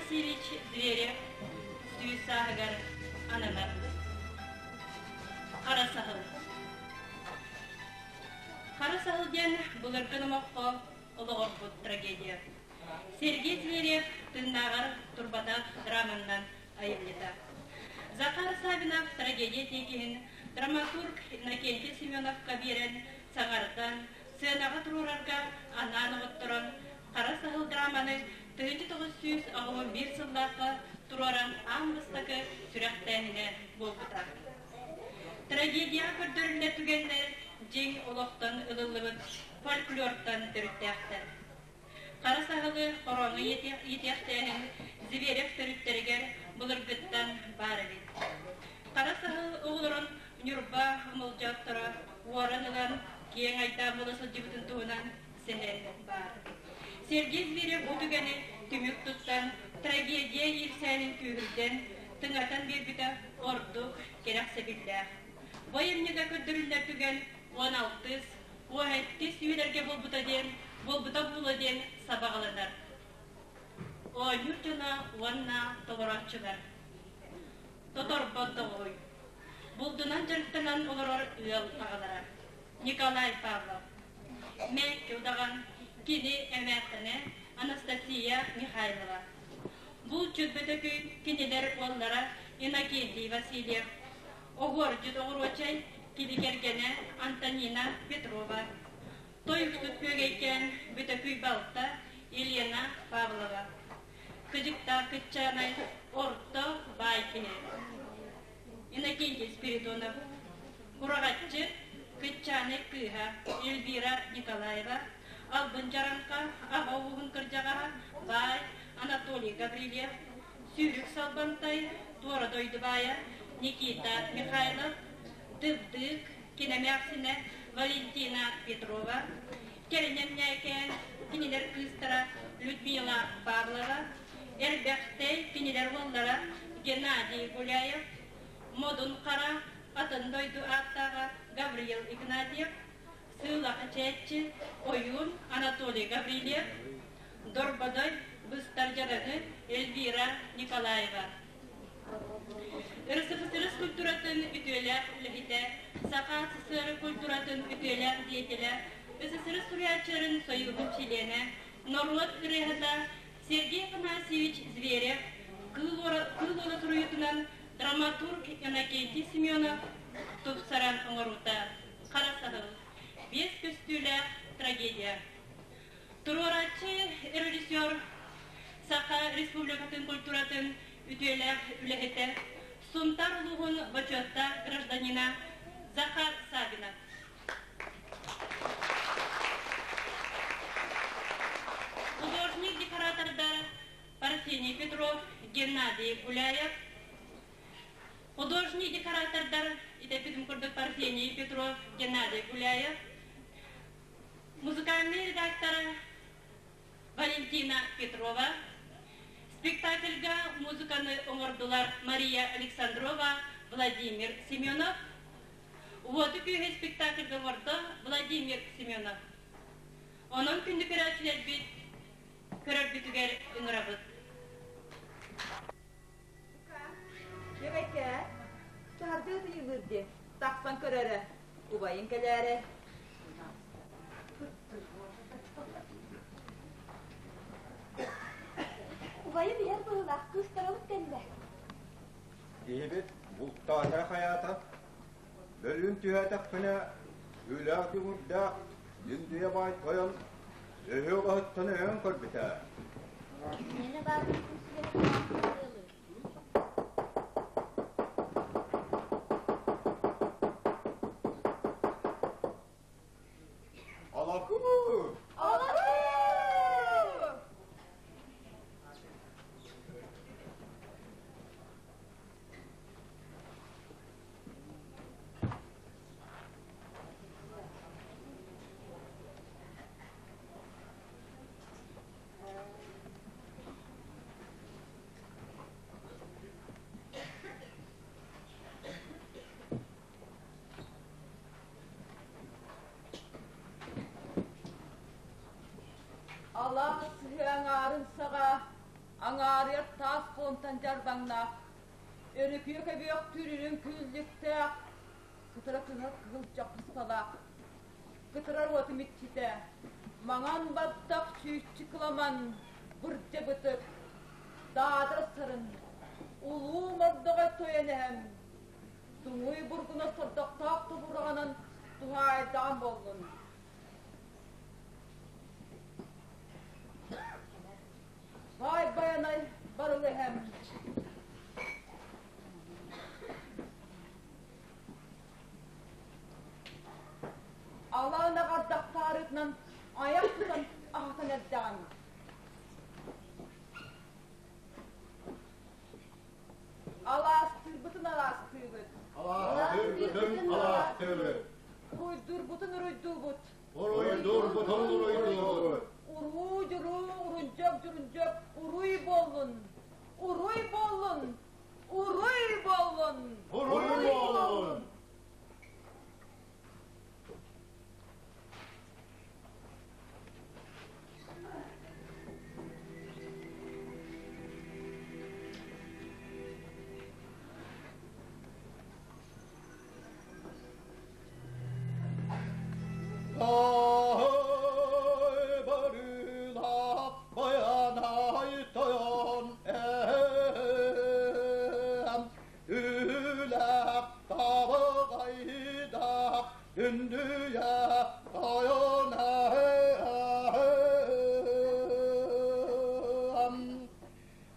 Афанасьевич Зверев сүүс сааһыгар ананар. Хара саһыл. Хара саһыл диэн былыргы номоххо олоҕурбут трагедия. Сергей Зверев тыыннааҕар турбатах драманнан айымньыта. Захар Савинов трагедия тиэкиһин драматург Иннокентий Семеновка биэрэн саҥардан, сыанаҕа туруорарга анаан оҕотторон, Хара саһыл драманы 1981 сыллаахха туруоран аан бастакы сүрэхтээһинэ буолбута. Трагедияҕа көрдөрүллэр түгэннэр дьиҥ олохтон ылыллыбыт фольклортан төрүттээхтэр. Хара саһылы хороҥҥо иитиэхтээһин Зверев төрүттэригэр былыргыттан баар эбит. Хара саһыл оҕолорун Ньурба омолдьоотторо уоран ылан киэҥ айдаан буола сылдьыбытын туһунан сэһэн баар. Сергей Зверев бу түгэни түмүк туттан, трагедия иирсээнин күүһүрдэн, тыҥатан биэрбитэ ордук кэрэхсэбиллээх. Бу айымньыга көрдөрүллэр түгэн 16-ыс, 17-ис үйэлэргэ буолбута диэн, буолбута буолуо диэн сабаҕаланар. Оонньуур дьоно уонна толорооччулар. Тоторбот доҕоруй. Булдунан дьарыктанан олорор ыал аҕалара. Николай Павлов. Мэкки удаҕан, кини эмээхсинэ Анастасия Михайлова. Булчут бөтөкүй кинилэр уоллара Иннокентий Васильев, оһуордьут оҕуруочай кини кэргэнэ Антонина Петрова, тойуксут күөгэйкээн Бөтөкүй балта Елена Павлова, кыдьыктаах кыччаанай орто баай киһи Иннокентий Спиридонов, Кураҕаччы Кыччаанай кыыһа Эльвира Николаева, Албын Дьараҥха аҕа ууһун кырдьаҕаһа баай Анатолий Гаврильев, Сүүрүк Салбантай, Туора дойду баайа Никита Михайлов, Дыбдык кинэмээхсинэ Валентина Петрова, Кэринэм Ньээкээн кинилэр кыыстара Людмила Павлова, Эрбэхтэй кинилэр уоллара Геннадий Гуляев, Модун Хара атын дойду ааттааҕа Гавриил Игнатьев, Сыылаха Чээччи, Ойуун Анатолий Гаврильев, Дорбодой быстар дьадаҥы Эльвира Николаева. РСФСР культуратын үтүөлээх үлэһитэ, Саха СССР культуратын үтүөлээх деятелэ, СССР суруйааччыларын сойууһун чилиэнэ, норуот ырыаһыта Сергей Афанасьевич Зверев Кыыл уола суруйуутунан драматург Иннокентий Семенов тупсаран оҥоруута Хара саһыл, биэс көстүүлээх трагедия. Туруорааччы режиссер Саха Республикатын культуратын үтүөлээх үлэһитэ, Сунтаар улууһун бочуоттаах гражданина Захар Савинов. Художник-декоратордар Парфений Петров, Геннадий Гуляев, художник-декоратордар идэппитим курдук Парфений Петров, Геннадий Гуляев, музыкальный редактор Валентина Петрова, спектакльга музыканы оҥордулар Мария Александрова, Владимир Семенов, Уоту күүһэ спектакльга оҥордо Владимир Семенов. Онон күндү көрөөччүлэрбит көрөрбүтүгэр ыҥырабыт. Дьэбэкэ, чаһардыы тыйылыыр дии, тахсан көрөрө, убайын кэлээрэ. Убайым иһэр быһыылаах кыыстарабыт кэллэ. Киһибит бултаатара хайаата, бөлүүн түһээтэхпинэ, үлээх дүҥүрдээх Дүндүйэ баай тойон өһүө баһыттан өһөөн көрбүтэ. Миэнэ баарын күнсүгэр Алакуу! Алакуу! Алаас сыһыаҥаарын саҕа. Аҥаарыйар таас холумтан дьарбаҥнаах, өрүкүйэ көбүөхтүүр үрүҥ күүллүктээх, кытара кыһыл кыһыл дьоппускалаах, кытарар уотум иччитэ, маҥан баттах чүүччү кыламан, бырдьа бытык, даадара сарын, улуу мордоҕой тойон эһэм, туҥуй бургуна сордохтоох тобураҕынан туһаайдаан буоллун. Баай Байанай барыл эһэм. Алаана ардахтаарытынан айах тутан аһатан эрдэҕим. Алаастыырбытын алаастыыбыт. Алаастыырбытын алаастыыбыт. Уруйдуурбутун уруйдуубут. Уруйдуурбутун уруйдуубут. Уруу-дьуруу, урундьук-дьурундьук, уруй буоллун! Уруй буоллун! Уруй буоллун! Уруй буоллун!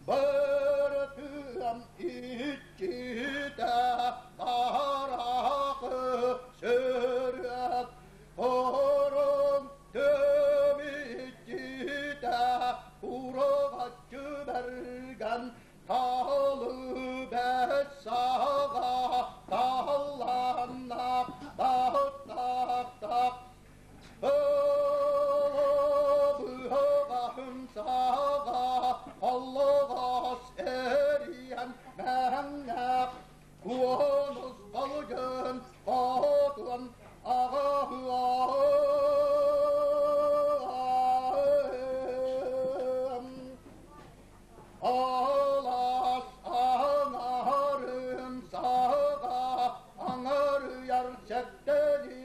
Быртыам иччитэ харахы сөрүөт Орон төмүччүтэ куругаччы бэргэн Таалы бэс саҕа таалланна таһыттахтах Ылабыһаҕаһым саҕа аллаҕас эрийэн мэҥнэх Куонус балыгын хотун аҕаһыам Алаас аҥарын саҕа аҥарыйар сэттэни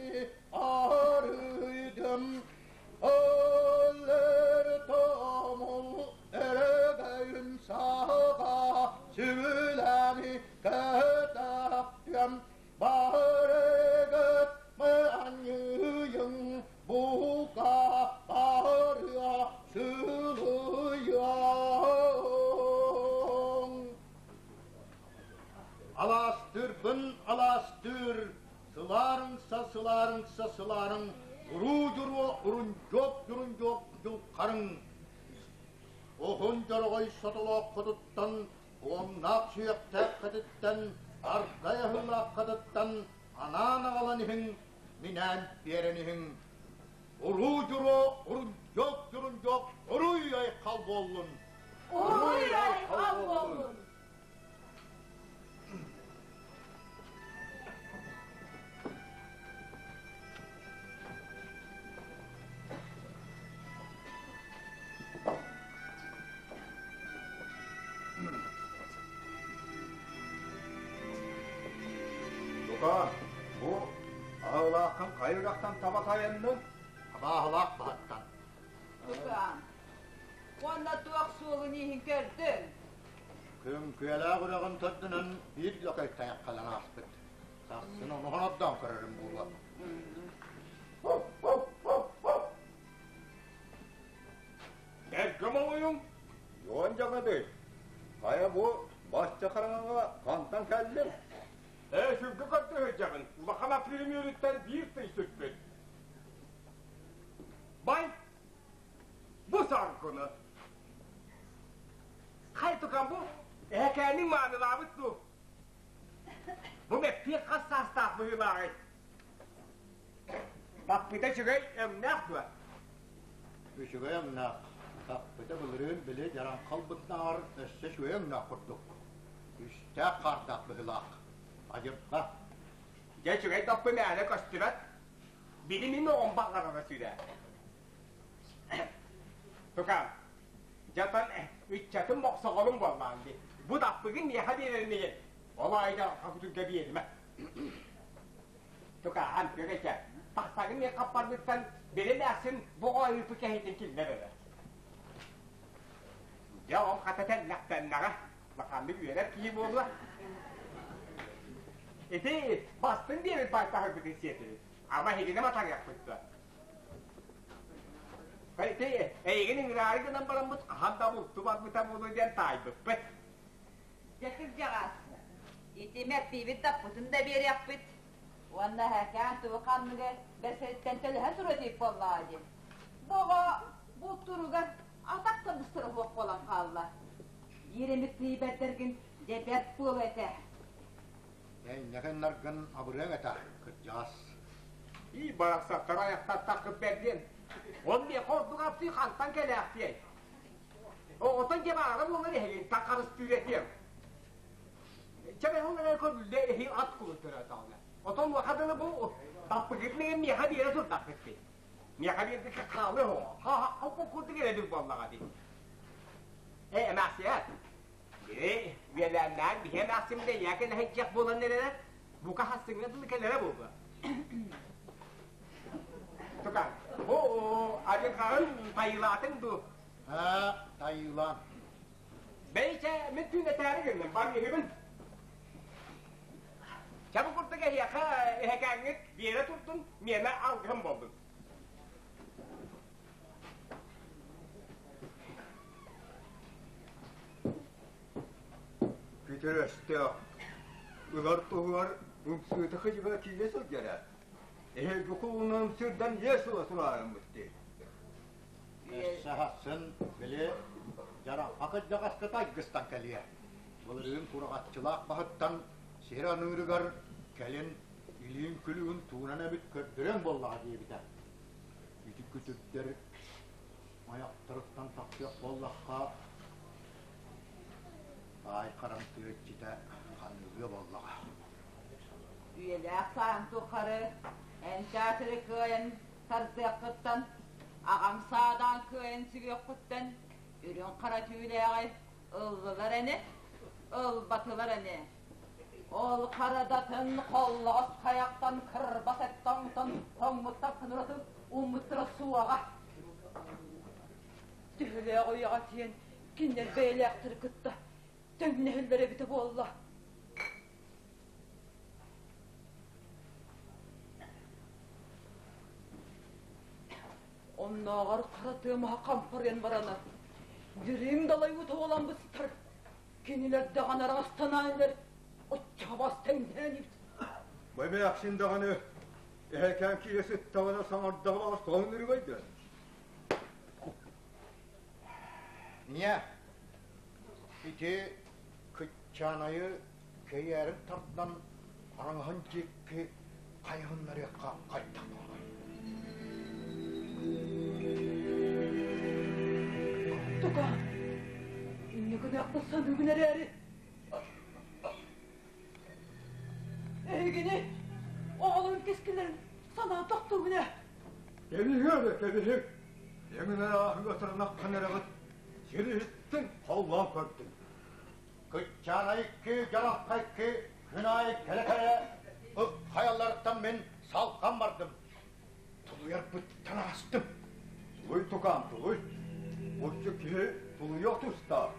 арыйдым Өлөр томул өрөгөйүн саҕа сүлэни көтөхтүм Барыгыт аньыйыҥ бука барыа сылыйыаҥ Алаастыырбын алаастыыр Сылаарыҥса, сылаарыҥса, сылаарыҥ, уруу-дьуруо, урундьуоп-дьурундьуоп дьулхарыҥ. Уһун дьороҕой сотолооххутуттан, уомнаах сүһүөхтээххититтэн, ардай аһыылааххытыттан анаан аҕалан иһиҥ, минээн биэрэн иһиҥ. Уруу-дьуруо, урундьуоп-дьурундьуоп, уруй-айхал буоллун! Уруй-айхал буоллун! Лука, бу аһылааххын хайы үрэхтэн таба тайанныҥ? Абааһылаах баһыттан. Лука, уонна туох суолун-ииһин көрдүҥ? Күҥкүөлээх үрэҕин төрдүнэн биир лөкөй тайаххалан ааспыт. Сарсын ону онордоон көрөрүм буолуо. Эргим оҥойуҥ, Дьуон дьаҥадый, хайа бу бачча хараҥаҕа хантан кэллиҥ? Ээ, сүргү көрдө сылдьаҕын, улахан атыырым үөрүттэн биир тый сүппүт. Бай, бу саргыны Хай тукам бу эһэкээниҥ маанылаабыт дуу? Бу мэппиэт хас саастаах быһыылааҕый? Баппыта үчүгэй өҥнөөх дуо? Үчүгэй өҥнөөх. Баппыта былырыын били дьараҥхалбытынааҕар өссө үчүгэй өҥнөөх курдук. Үстээх хаардаах быһыылаах. Адьырҕа. Дьэ үчүгэй даппы мээнэ көстүбэт. Били мин оҕом баҕарара сүрэ. Тукаам, дьатан. Ыччатым мохсоҕолум буоллаҕын дии. Бу даппыгын миэхэ биэрэрмигин. Ол аайда хакутурга биэримэ. Тукааһан күөгэчэ, тахсагын миэхэ хаппарбыттан били эмээхсин бу оойуппу кэһиитин киллэр эрэ. Дьэ ол хата тэллэхтэннэҕэ, улаханнык үөрэр киһи буолуо. Ити бастыҥ диэбит байтаһырбытын сиэтибит. Ама эһигини матарыахпыт дуо? Ити эйигин ыҥыраары гынан бараммыт хаһан да булту барбыта буолуо диэн таайбыппыт. Дьэ кырдьаҕас, ити мэппиибит даппытын да биэриэхпит уонна эһэкээн тугу ханныгы бэрсэриттэн төлөһө туруо диэбит буоллаҕа дии. Бу оҕо бултууругар атах да быстара суох буолан хаалла. Биир эмит тиийбэттэргин дьэ бэрт буолуо этэ. Эйнэхин-наргын абырыаҥ этэ, кырдьаҕас. Ии барахсаттар айахтаттаххыт бэрдиэн. Ол миэхэ ордук аптыы хантан кэлээхтиэй? Оҕотон дьэ баара буолар эһигинтэн харыстыыр этиэм. Чэ бэһин эрэ көрүллэ эһи ат кулун төрөөтөҕүнэ. Отон уоха дылы бу таппыгыт миҥин миэхэ биэрэ турдаххыт дии. Миэхэ биэрбиккэ хаалыа оҕо. Ха-ха курдук эрэбил буоллаҕа дии. Э, эмээхсиэ, били үөлээннээн биһи эмээхсиммит эйиэхэ кэлэ сылдьыах буолан эрэрэ, бука хассыҥҥа дылы кэлэрэ буолуо. Тука, бу адьырҕаҕын тайыылаатыҥ дуу? Аа, тайыылаан. Бэйчэ, мин түүн этээри гынным, барыыһыбын. Чэ, бу курдук эһиэхэ эһэкээҥҥит биэрэ турдун, миэнэ алгыһым буоллун. Күтэр өстөөх ылар туһугар ымсыыта кыдьыга киирэ сылдьара. Эһиги кулунан сырдан иэс ыла тураарыммыт дии. Өссө ахсын били дьарахха кырдьаҕаска тайгыстан кэлиэ. Былырыын кураҕаччылаах баһыттан сир аныырыгар кэлин илиин күлүгүн туунан эбит көрдөрүөҥ буоллаҕа диэбитэ. Ити күтүрдэр айахтарыттан тахсыах буоллахха, баай харам тыа иччитэ ханыылыа буоллаҕа. Үйэлээх сааһын тухары эн театры кыайан тардыаххыттан, аҕаҥ саадаан кыайан сүгүөххүттэн үрүҥ хара түүлээҕи ыллылар ини, ылбатылар ини. Ол харадатын холлоҕос хайахтан кырбас эттоҥтон тоҥмуттар кыныратын ууммуттара суоҕа. Төһөлөөх үйэҕэ тиийэн кинилэр бэйэлээхтэри кытта тэҥнэһэллэр эбитэ буолла. Оннооҕор хара тыа маһа хампарыйан барана, дириҥ далай уута уолан быстар, кинилэр даҕаны араҥастанаан иһэр оччоҕо тэҥнээн ибит. Бу эмээхсин даҕаны эһэкээн киирэ сыттаҕына саҥардаҕа баҕас тоҕо ыҥырыгайда? Ийэ, ити кыччаанайы кэйээрин тардан араҥаһын диэки хайыһыннарыахха хайдах буолуой? Тука, инньэ гыныахпын саныыбын эрээри, эһигини оҕолорум кэскиллэрин санаан тохтуубун ээ. Кэбиһиҥ эрэ, кэбиһиҥ! Эҥин арааһыга сырнаххын эрэҕит, сир иһиттин, халлаан көрдүн. Кыччаана икки, дьарахха икки, күн аайы кэлэ-кэлэ хайаларыттан мин салҕан бардым. Тулуйарбыттан аастым. Тулуй, тукаам, тулуй. Оччо киһи тулуйуох тустаах.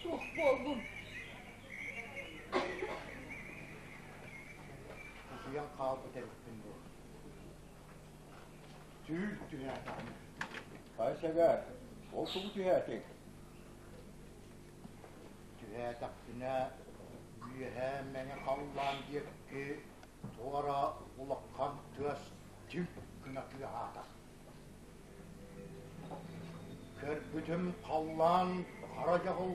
Туох буоллуҥ? Утуйан хаалбыт эбиппин дуо? Түүл түһээтэҕим. Хайа сэгээр, ол тугу түһээтиҥ? Түһээтэхпинэ, үөһээ мэҥэ халлаан диэки туора улахан тыас түҥ гына тыаһаата. Көрбүтүм халлаан хара дьаҕыл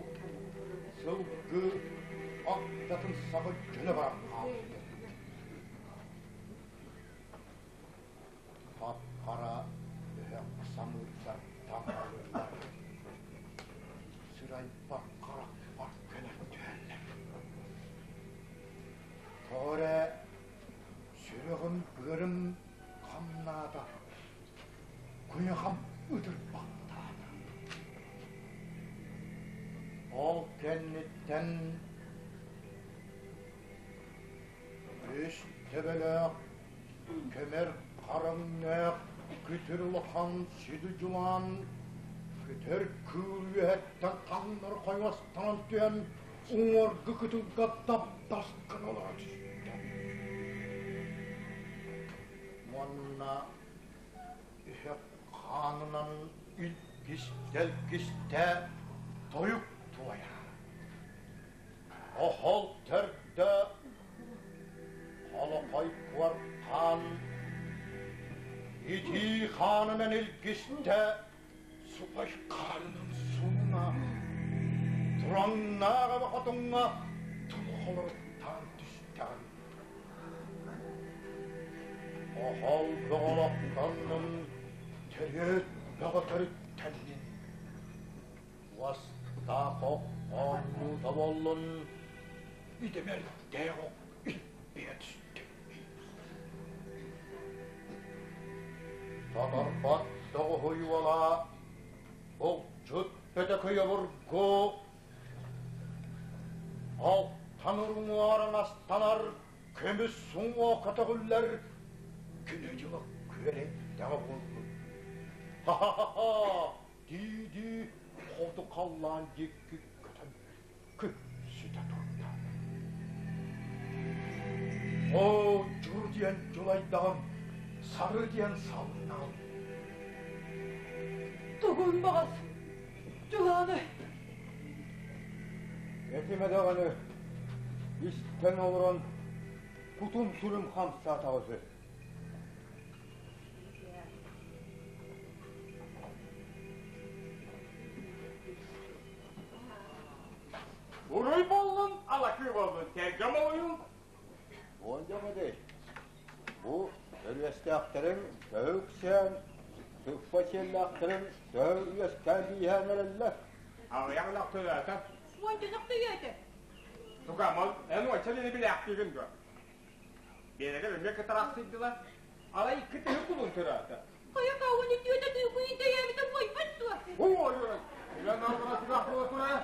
сылгы аттатын саҕа дьөлө баран хаалбыт. Хап-хара өһөх самыырдар таҥалыыллар, сырайбар харахпар кэлэн түһэллэр. Тоҕо эрэ сүрэҕим быарым хамнаата, куйахам ытырбахтаата. Ол кэнниттэн үс төбөлөөх көмөр хараҥнаах күтүр улахан сүдү дьулаан күтэр кыыл үөһэттэн таҥнары хойуостанан түһэн уҥуоргу кытылга дабдас гына олоро түстэ. Уонна өһөх хаанынан илгистэ-илгистэ тойук туойа. Оһол төрдө Холохой куоркаан итии хаанынан илгистэ супай хаанынан сууна тураҥнаах эбэ хотуҥҥа тулхолоруттаан түстэҕин. Оһол бөҕөлөхтоннун төрүөт бөҕө төрүттэннин Уостаах ох оонньуу тобуллун, идэмэрдээх ох илбийэ түстүм. Тоторбот доҕуһуй уола, булчут бөтөкөй обургу, алтан уҥуоран астанар көмүс уҥуох көтөҕүллэр күнэ-дьыла күөрэйдэҕэ буоллун. Ха-ха-ха! Дии-дии хоту халлаан диэки көтөн күпсүтэ турда. Оо, дьур диэн дьулайдаҕым, сары диэн салыннаҕым. Тугун баҕас, дьулааны. Этимэ даҕаны, истэн олорон кутум-сүрүм хамсаатаҕа үһү. Уруй буоллун, алакыы буоллун, сэргэм олуйун. Уонча Бу өрүөстээхтэрин төһө үксээн, сыппа сиэллээхтэрин төһө үөскээн бииһээн эрэллэр. Аҕыйах ынах төрөөтө. Уонча ынах төрөөтө. Тугамал, эн уонча лини билээхтиигин дуо? Биэрэгэр эмиэ кытарахсыйдылар. Арай икки тыһы кулун төрөөтө. Хайа кауын үтүөтэ тыыкуйун төйөөбүтэ буойбат дуо? Ой, ой, Үлэн аллара сүрэх буола тура.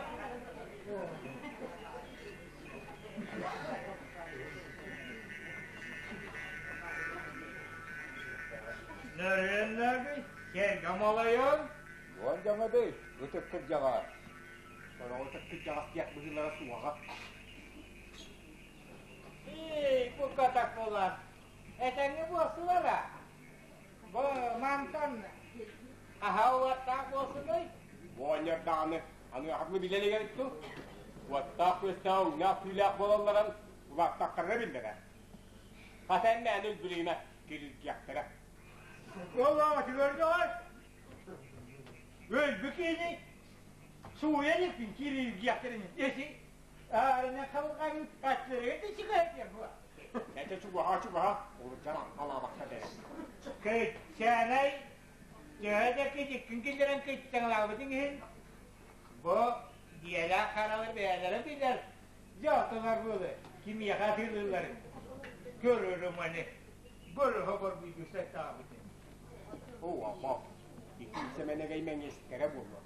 Нөрүөннәги, сэргэ малайын. Уон дьаҥадый, ытык кырдьаҕас. Сороҕу ытык кырдьаҕас диэх быһыылара суоҕа. Эй, букатак буолар. Этэҥҥэ буолсулара. Бу мантан аһа уоттаах буолсунуй? Буонньар даҕаны аныахатыны билэ илигэр ту. Уоттаах күөстээх уҥнаах түүлээх буолалларын улааттахтарына биллэрэ. Хата эн мээнэ үлбүрүйүмэ, кирилгиэхтэрэ. Олоҕутугар доҕор. Өлбүт киһини сууйан илпин кирилгиэхтэрин эси Аарына халҕанын аттарыгар да чугаһатыах буо. Этэ чугаһа чугаһа, олурдьан алаабакка бэрэ. Кыычаанай төһө да кидиккин киллэрэн кыттаҥалаабытыҥ иһин, бу дьиэлээх харалар бэйэлэрэ билэр дьоотолор буолуо, кимиэхэ атыылыылларын көрөрүм аны көрөһө көрбүйгү сатаабытын. Оо, апа, икки сэмэнэгэй мэҥиэстэрэ буолуо.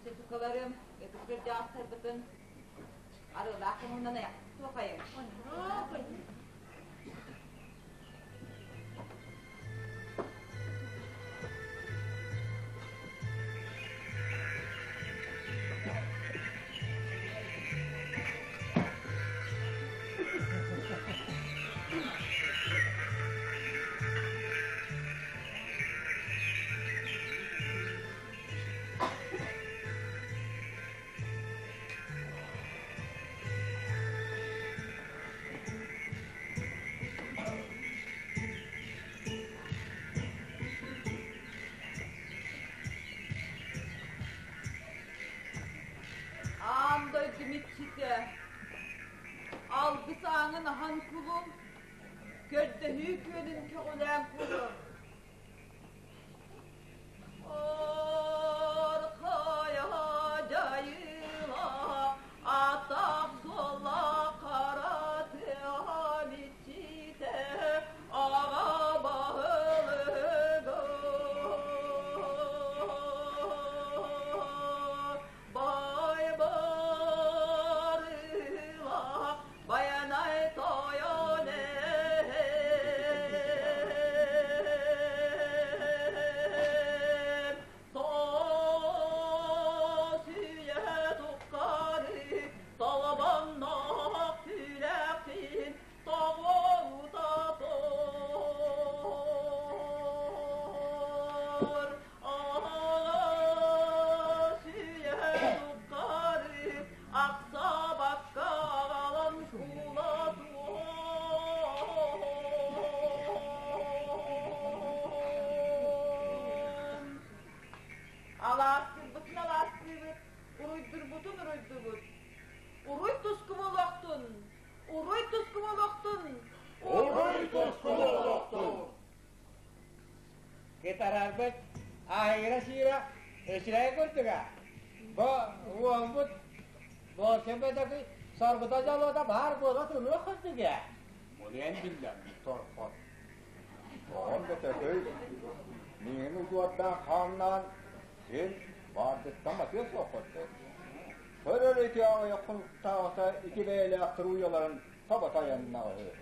Чөтүкаларым, ытык кырдьаҕастарбытын арыылаах хомунан туохайыҥ. иччитэ, алгыс ааҥын аһан кулун, көрдөһүү күөнүн көҕүлээн кулун. Архая дьайыла, атах суола хара тыам иччитэ, аҕа баһылыга. Бай барыла, Байанай тойон эһэм, Таас үйэ тухары толбонноох күрэхпин тоҕута тур. Аас үйэ тухары Ахсаабакка аҕалан суулатуом. Алаастыырбытын алаастыыбыт, уруйдурбутун уруйдубут. Уруй туску буолуохтун! Уруй туску буолуохтун! Уруй туску буолуохтун! Кытарарбыт аһыыра-сиирэ үчүгэй курдуга. Бу уолбут Буолсубатаки соргута дьолуота баар буола туруох курдуга. Муруйан биллэр торхот. Оҕом бөтөкөй, миигин удьуордаах хааннаан син баардыттан матыа суох курдук. Көрөр ити аҕыйах хонуктааҕыта ити бэйэлээх туруйаларын таба тайаннаҕа үһү.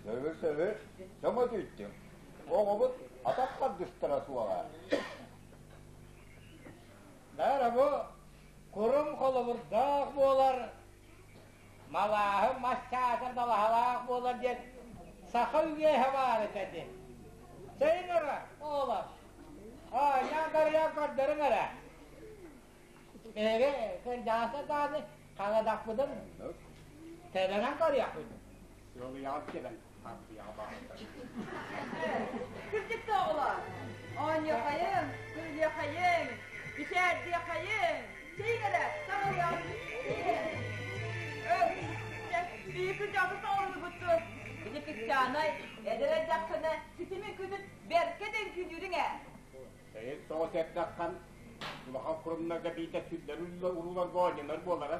Сөбү-сөбү, сөҥө түттүм. Оҕобут атах тардыстара суоҕа. Бары бу курум холобурдаах буолар, малааһын мас чаатар далаһалаах буолар диэн саха үгэһэ баар этэ дии. Чэйин эрэ, оҕолор. Аанньаан дарыйан көрдөрүҥ эрэ. Биһиги кырдьаҕастар даҕаны хаҥатахпытын тэбэнэн көрүөхпүт. Сыалыйаҕа кэлэн ардыйаҕа баҕардар. Кырдьык да оҕолор, оонньуохайыҥ, күлүөхайыҥ, мичээрдиэхэйиҥ, чэйиҥ эрэ, саҥарыаҕыҥ. Биһиги кырдьаҕас саҥарыллыбыт дуо? Ити Кыччаанай эдэр эрдэххинэ ситимин күнүн бэркэ да үҥкүүлүүрүҥ ээ. Эйит соҕус эрдэххин улахан курумнарга биитэ сүллэр урууларга оонньонор буолара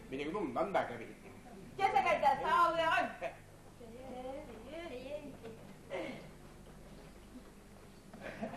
билигин умнан да кэбиһиттим. Дьэ сэгэрдэ саалыаҕыҥ.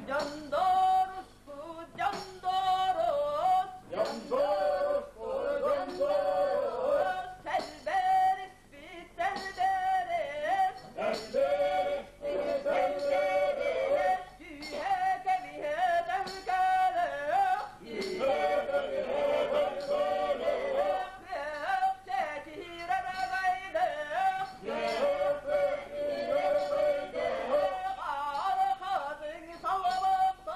Дьондоруску, дьондорус, Дьондоруску, дьондорус, сэлбэриспит, сэлбэрис, сэлбэриспит, сэлбэрис, түһэ кэбиһэ төһүкэлэх, түһэ кэбиһэ төһүкэлэх, күөх чэчирэ бэйдэх, күөх чэчирэ бэйдэх, алхазың салбыттах.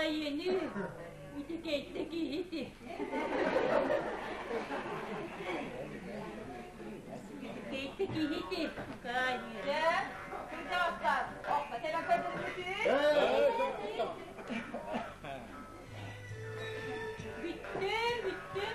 Айыны, ити кэйтэ киһити. Кэйтэ киһити. Дьэ, кырдьаҕастар, охто кэлэн көрдөрбүтүй? Бүттүм, бүттүм.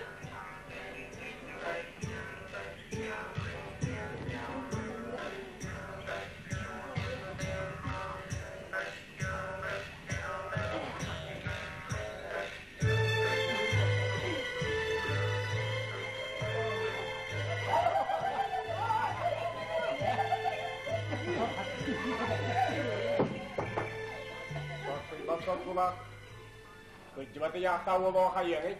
Соргулаах, кырдьыбат ыйаахтаах уолуга хайыаҥый?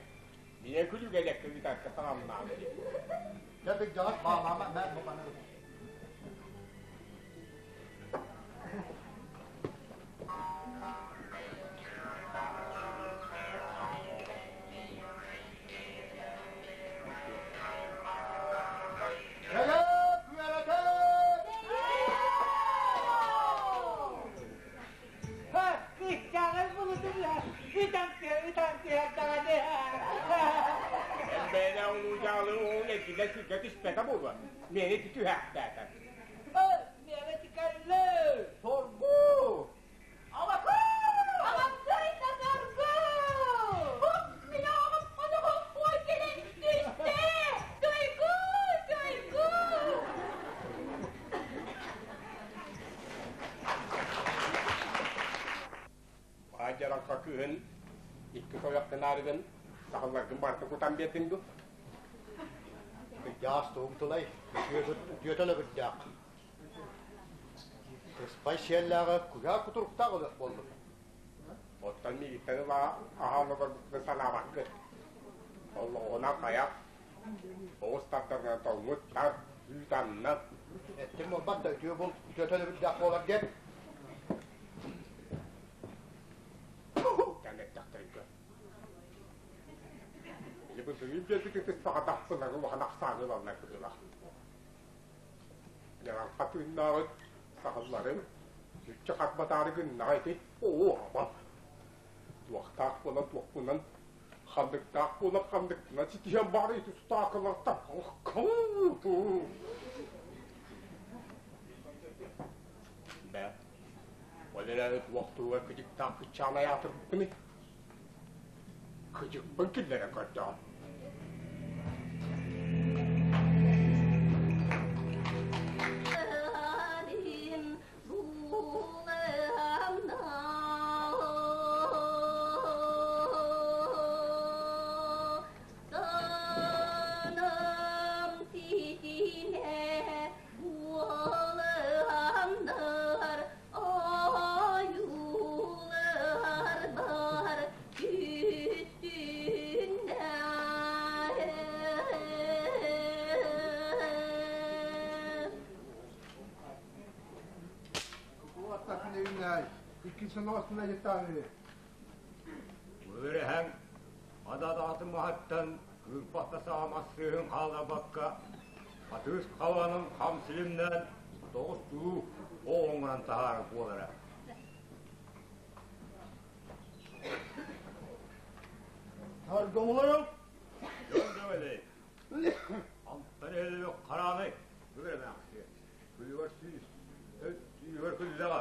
Миэ күлүгэ элэккэ ыытарга таҥамнаан Дьэ, бигдьаҕас баалаама, мэ, бу маны. Кэлээт, үөрэтээт! Кыысчааҕын булутун ытан ытан түһэрдэҕэ Бэйэлээх улуу дьаалы уол эргиллэн сиргэ түспэтэ буолуо. Миэнэ ити түһээхтээтэ. Миэнэ тикэллэ! Соргу! Аҕам кыайда соргу! Мин аҕам оноҕо ой кэлэн түстэ! Туйгу, туйгу! Баадьаралха кыыһын икки тойох гынаарыгын сахалларгын барыта кутан биэрдиҥ дуу? Кырдьаҕас тугуҥ тылай, үтүөтэ өлөбүрдээх. Сыспай сиэллээҕи куйаар кутуруктаах ылыах буоллум. Оттон миигиттэн ыла аһаан олорбуккун санаабаккын. Оллоҕунан хайах, оҕус тардарынан тоҥмут тар, үүт аннан. Эттим буолбат да үтүө бул, үтүөтэ өлөбүрдээх буолар диэн. Тэн эттэхтэрин көр. Или бу сырыы биэрбит ытыспаҕа улахан ахсааны ылаллар быһыылаах. Дьаҥарха тыыннааҕыт саһылларын үччэ харбатаары гыннаҕа ити оо аба туохтаах буолан туохпунан ханныктаах буолан ханныктынан ситиһэн баары ити тутаакылартан Бэ, ол эрээри туох туһугар кыдьыктаах кыччаан айаатырбыппыный? Кыдьыкпын киллэрэн көрдөҕүм. Үөрэһэҥ ададаатын маһыттан кыырпахта саҕа массыыһын хаалларбакка хатыыс хабанын хам силимнээн тоҕус чулуу оҕоҥҥунан таһаарар буолара. Таргомолорум! Антан элбэх хараанай бүгүрэмээхсиэ. Күлүгэр сүүс, сүүһүгэр күллэҕэ,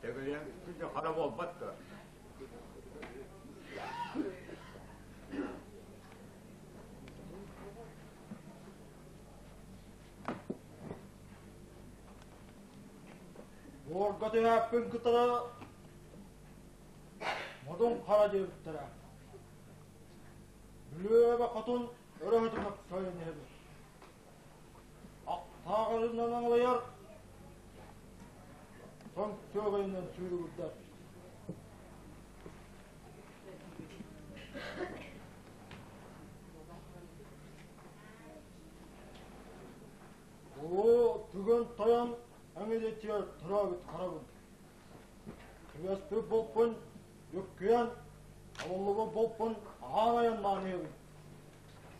тэгилиэн күннэ хара буолбат да. Буорга түһээппин кытары модун хара диэбиттэрэ. Бүлүүэбэ хотун өрөһөтүн өксөйөн иһэбит. Аттааҕарынан аҥалыйар, тоҥ күөгэйинэн сүүрүгүрдэр. Улуу Түгэн Тойон эҥилитигэр төрөөбүт харабын. Түбэспит булпун Дьүккүйэн, табыллыбыт булпун аһаан айаннаан иһэбин.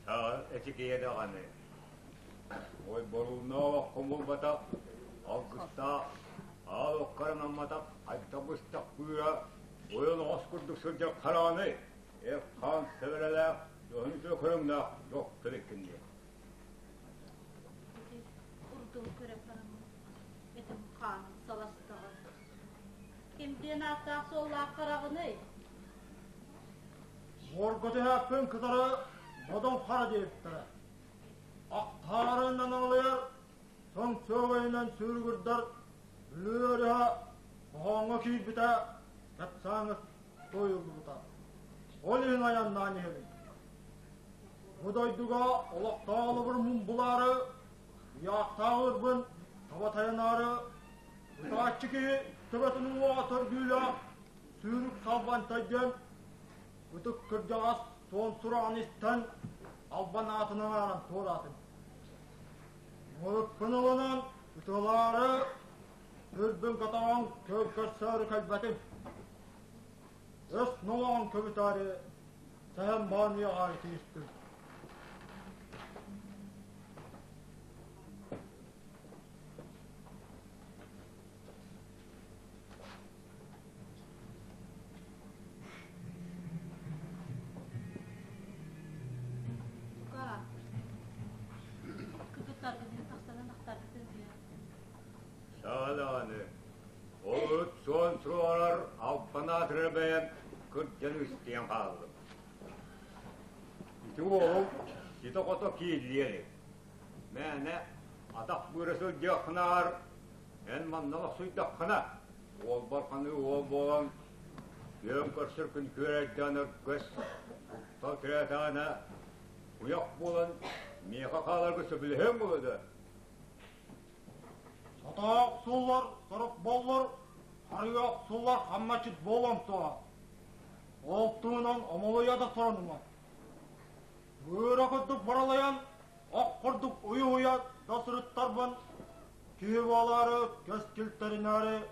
Саҕа эчикийэ даҕаны. Ой борууннаах хомулбатах, алгыстаах, аал окко анамматах хайдах быстах быыра. Ойон оҕус курдук сылдьар хараҕыный, эр-хаан сэбэрэлээх, дьоһун үтүө көрүҥнээх дьох кэликкин диэн. Ити урдугу көрөн бараммын, этим хааным саластаҕа. Ким диэн ааттаах-суоллаах хараҕыный? Буорга түһээппин кытары бодоҥ хара диэбиттэрэ. Ахтаарынан аналыйар, тоҥ сыабайынан сүүрүгүрдэр Бүлүү өрүһэ хоһооҥҥо киирбитэ, кэпсээҥҥэ туойуллубута. Ол иһин айаннаан иһэбин. Бу дойдуга олохтоох олобур мумбулаары, ыйаахтааҕырбын таба тайанаары, ытааччы киһи төбөтүн уҥуоҕа төргүүлээх сүүрүк салбантай диэн ытык кырдьаҕас суон сураҕын истэн албан аатынан ааран туораатым. Муруккун ылынан ытылаары сүрбүн көтөҕөн көй көрсөөрү кэлбэтим. Өс нолоҕун көбүтээри сэһэн баанньыаҕа тиистим. Тука, кыргыттаргытын тахсанан ахтаргытын диэн. Саалааны, олут суон суорар алпанаатыры бэйэм кырдьан истиэн хааллым. Ити уолум ситэ-хото кииллиэри. Мээнэ атах быыра сылдьыаххынаар Эн манна охсуйдаххына, уолбар ханыы уол буолан, күөн көрсөр күн күөрэйдээн өргөс, куттал тирээтэҕинэ, куйах буолан миэхэ хааларга сөбүлэһиэҥ буолуо дуо? Сотоох суллар, сорук боллор, харыйа охсуллар хамначыт буолуом суоҕа. Ол туһунан омолуйа да соронума. Быыра курдук баралайан, ох курдук уйуһуйа да сырыттарбын, киһи буолаары, кэскил тэринээри,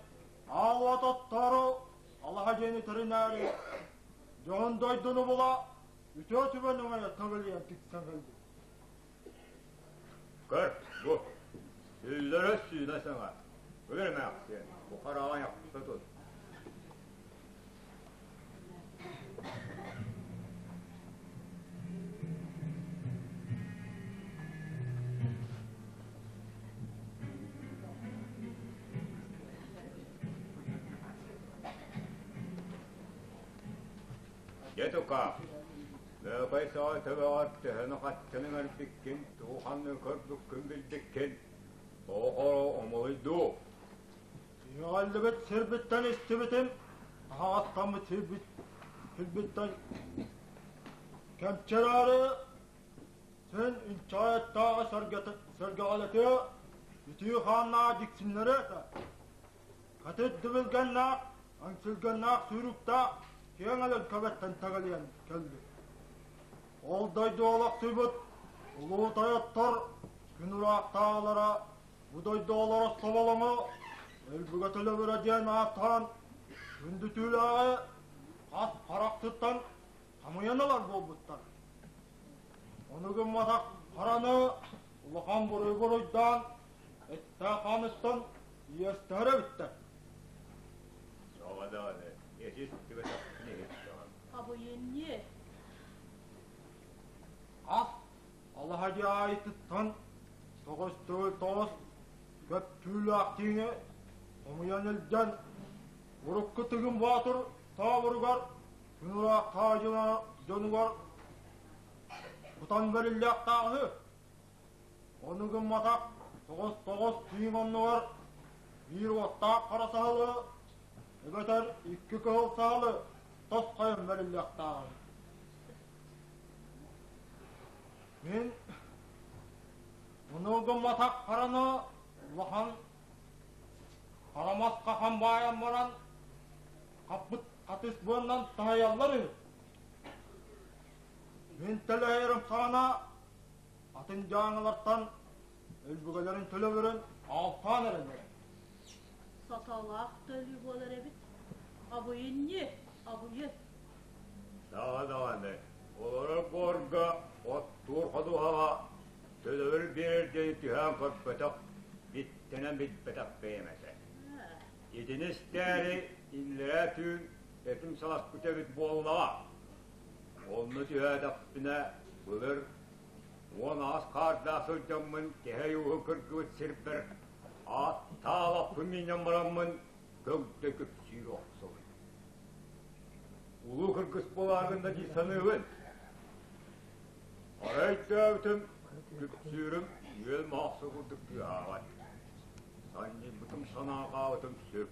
аал уот оттоору, алаһа дьиэни тэринээри, дьоһун дойдуну була, үтүө түбэн өҥөйө төгүлүйэн тиксэн кэллим. Көр, бу, сүллэрэ сүүнэ саҥа, өлөр эмээхсиэн, бу хараҕа айахта тут. Дьэ тукаах, Лөкөй саҕа төбөҕөр төһөнү-хаччаны ыҥырбыккын, тугу-ханныгы көрбүккүн билбиккин, тоҕо омолуйдуу. Иэҕэллибит сирбиттэн истибитим, аһаҕастаммыт сирбит сирбиттэн кэмчэрээри син инчэҕэйэттээҕи сэргэҕэлэтиэ, итии хааннаах дьиксиннэри этэ. Кэтит дибилгэннээх, өҥсүлгэннээх сүүрүктээх киэҥ элэҥкэбэттэн тэгэлийэн кэллим. Ол дойду олохсуйбут улуу тойоттор күн ураахтааҕылара Бу дойду олоро соболоҥо өлбүгэ төлөбүрэ диэн ааттаан күндү түүлээҕи хас харахтыттан хамыйан ылар буолбуттар. Ону гымматах хараны улахан буруй буруйдаан эттээх хааныттан иэстэһэр эбиттэр. Соҕодоҕону этистибэтэхпин иһиттэҕим. Абыйынньы. Хас Алаһа дьиэ аайытыттан тоҕус төгүл тоҕус көп түүлээх тииҥи хомуйан илдьэн, урукку Тыгын Боотур тообуругар күн ыраах хаадьына дьонугар кутан бэриллиэхтээҕи, ону гымматах тоҕус тоҕус тииҥ оннугар биир уоттаах хара саһылы эбэтэр икки кыһыл саһылы тосхойон бэриллиэхтээҕи. Мин ону гымматах хараны улахан харамас хахан баайан баран хаппыт хатыс буоннан таһыйаллар үһү. Мин төлөһөрүм саҕана атын дьааҥылартан өлбүгэлэрин төлөбүрүн аалтаан эрэллэрэ. Саталаах төлүү буолар эбит. Абыйынньы, абыйы. Саҕа даҕаны олорор буорга оттуур ходуһаҕа төлөбүр биэрэр диэни түһээн көрбөтөх, биттэнэн билбэтэх бэйэм этэ. Итини истээри иллэрээ түүн этим саласпыт эбит буоллаҕа. Онно түһээтэхпинэ, былыр 18 хаардаах сылдьаммын кэһэй ууһу кыргыбыт сирбэр ааттаабаппын миинэн бараммын көгдө күпсүүр охсобун. Улуу кыргыс буолааргын да дии саныыбын. Арай өйдөөбүтүм, күпсүүрүм үөл маахса курдук тыаһаабат. Санньыйбытым, санааҕаабытым сүр.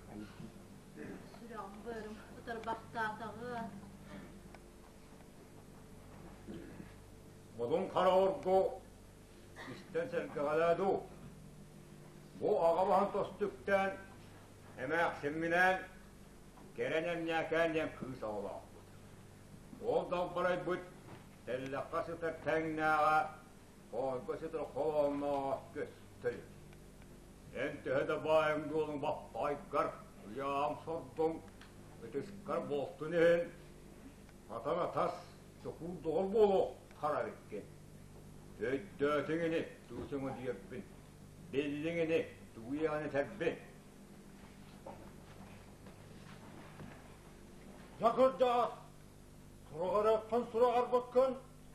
Сүрэҕим быарым ытырбахтаатаҕы. Модун хара оргу истэн сэргэҕэлээ дуу. Бу аҕа баһын тостүктээн, эмээхсимминээн Кэрэн Эмньээкээн диэн кыыс оҕолоохпут. Ол далбарайбыт тэллэххэ сытар тэҥнээҕэ, хоойго сытар холооннооҕо көстөр. Эн төһө да баайыҥ-дуолуҥ баппаайгар, ыйааҥ сордуҥ, ытыскар буолтун иһин, хатан атас, чокуур доҕор буолуох хара эбиккин. Өйдөөтүҥ ини, тугу диэбиппин, биллиҥ ини, тугу иэҕин этэрбин. Дьэ кырдьаҕас, сураҕырыаххын сураҕырбыккын,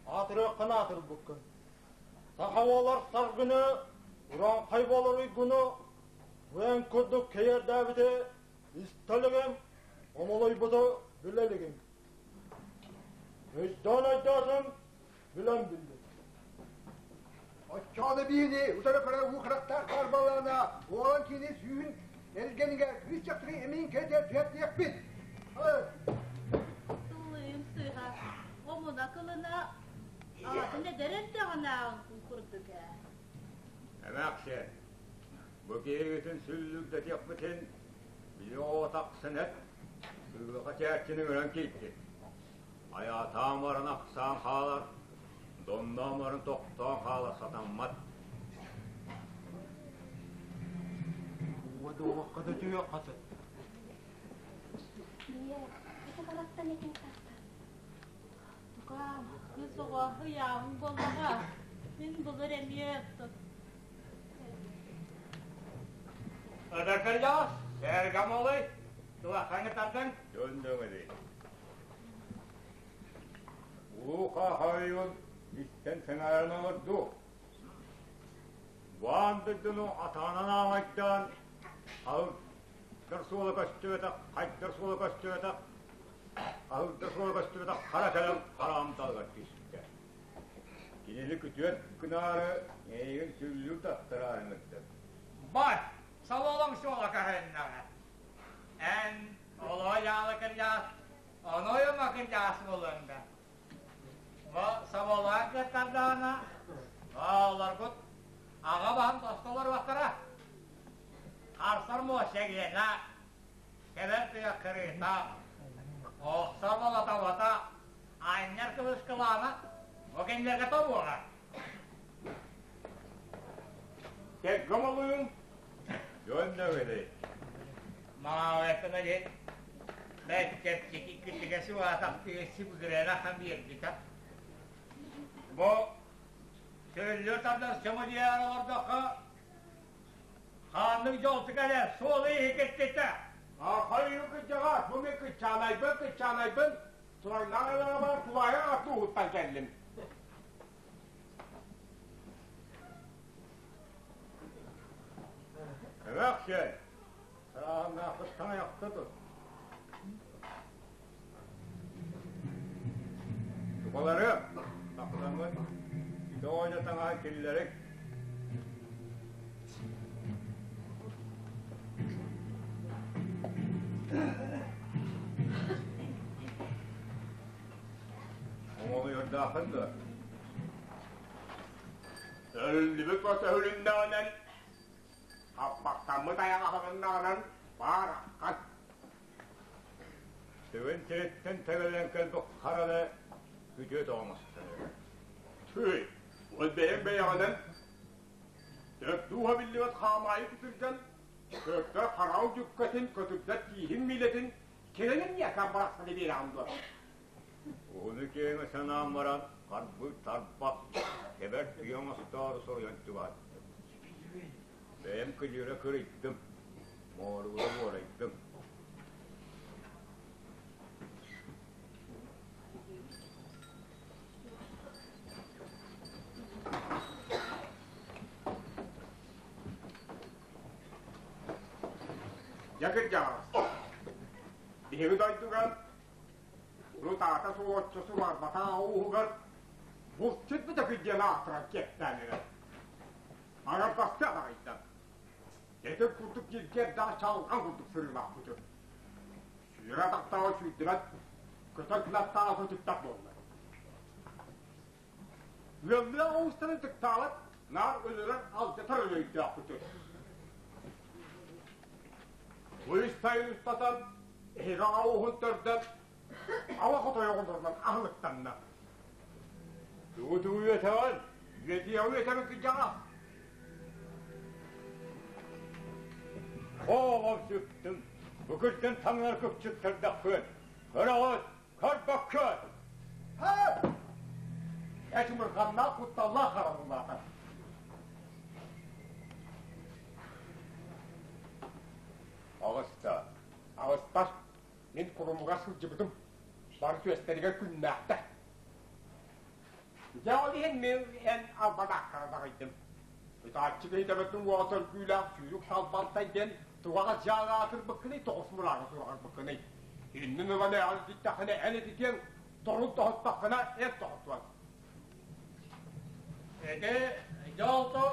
аатырыаххын аатырбыккын. Саха буолар саргыны, урааҥхай буолар уйгуну, бэйэҥ курдук кэйэрдээбити истэ илигим, омолойбуту билэ илигим. Өйдөөн өйдөөтүм, билэн биллим. Оччоҕуна биһини утары көрө уу харахтаах хаарбалаана уолан кини сүүһүн эргэнигэр кыыс дьахтары эмиин кэтэ түһэртиэхпит. Тыллыым сыыһа, омуна кылына аҕатын эдэр эрдэҕинээҕин курдук ээ. Эмээхсиэн, бу киһигитин сүллүрдэтиэхпитин били оҕо тахсан эт, сыылаха чээччини көрөн киирдин. Айаатаан баран ахсаан хаалар, донноон баран тохтоон хаалар сатаммат. Уодуохха да түһүөххэ сөп. Ийэ, ити харахтан этиҥ тахсар. Тукаам, кыыс оҕо ыйааҕыҥ буоллаҕа. Мин былыр эмиэ Ыдакырдьаҕас, сэргамолый, тулахаҥы тардан. Дьон-дьоҥ Улуу Хаахайын истэн сэҥээрэн олорду. Баан дойдуну атаанан аамайдаан, аһылдар суола көстүбэтэх, хайдар суола көстүбэтэх, аһылдар суола көстүбэтэх хара кэлэн хараамталыгар түстэ. Кинини күтүөт гынаары эйигин сүллүүр таттараары ыҥырдым. Бар, сололоҥ суола көһүннэҕэ. Эн олоо дьаалы кырдьаҕас, онойума кырдьаҕас буолуоҥ да. Бу соболоон кыттардаҕына, оҕолоргут аҕа баһын тосто олоруохтара. Харсар муосча гиэнэ, кэлэр тыа кырыыта, охсор болотобото, анньар кыбыскылаана бу кинилэргэ тобуоҕа. Кэргэн олуйун Дьон да Маҕаҕыттан диэн бэт чэпчэки кытыгасы уаатахтыы сибигирэнэ хан биэрбитэ. Бу сөллө тардар сөмөлүйээр олордоххо хааннык дьолту кэлэр суолу иһикиттитэ. Хойуу кырдьаҕас, бу мен кыччаанайбын, кыччаанайбын, турайнаан ылаабар тулаайа аттууһуттан кэллим. Эмээхсиэн, сааһыннааххыттан айахта тут. Тукалары, тахсаммыт, ити оҕонньор таҥаһын киллэрик. Оҥолуйордааххын дуо? Өһүллүбүт бас өһүлүннэҕинэн, хаппахтаммыт айах аһылыннаҕынан баар аххан. Тыгын сириттэн тэгэлээн кэлбит хараны күтүө тоҕомостон. Тыый, ол бэйэҥ бэйэҕинэн төрдууһа биллибэт хаамаайы күтүрдэн, көктөр хараҕын дьүккэтин, көтүрдэр тииһин миилэтин кирэнин ньиэхэ барахсаны биэрэҕин дуо? Уһуну-киэҥи санаан баран, харбыы тарбах, тэбэр түйэ оҥостоору соруйан чугаһаттым. Бэйэм кыдьыра кырыйдым, мооругура буорайдым. Дьэ кырдьаҕас, биһиги дойдуга урут аата суох оччо сураарбатах ууһугар булчут Бөтөкүй диэн аатыран киэптээн эрэр. Аҥардастыы аҕайда. Этин курдук дьиргиэрдээх чалҕан курдук сырыылаахпытын. Сүүрэ атахтааҕы сүүрдүбэт, көтөр кынаттааҕы көтүппэт буолла. Ыаллыы оҕустарын тыктаабат, наар өлөрөр, алдьатар өлөйдөөхпүтүн. Бу үс сайын устатан эһиги оҕуһун төрдөн ала хотойоҕолорунан аһылыктанна. Тугу-тугу үөтэҕин? Үөтүйэҕи үөтэбин кырдьаҕас. Оҕом сүктүм, бу күрдьэн таҥнар күпчүктэрдэххүн. Көрөҕүт, көрбөккүт! Эчимырҕаннаах кутталлаах харабыллаата. Аҕыста. Аҕыстар. Мин курумугар сылдьыбытым. Бары түөстэригэр күннээхтэр. Дьэ ол иһин мин эн албадааккара даҕайдым. Ытааччы киһи төбөтүн уоҕа төргүүлээх сүүрүк салбантай диэн тугаҕа дьаалаатырбыккыный, тоҕус мурааҕы сураҕырбыккыный. Иннин ылан эҕэрдиттэххинэ эн ититиэҥ, торун тоһуттаххына эн тоһутуоҥ. Ити дьолто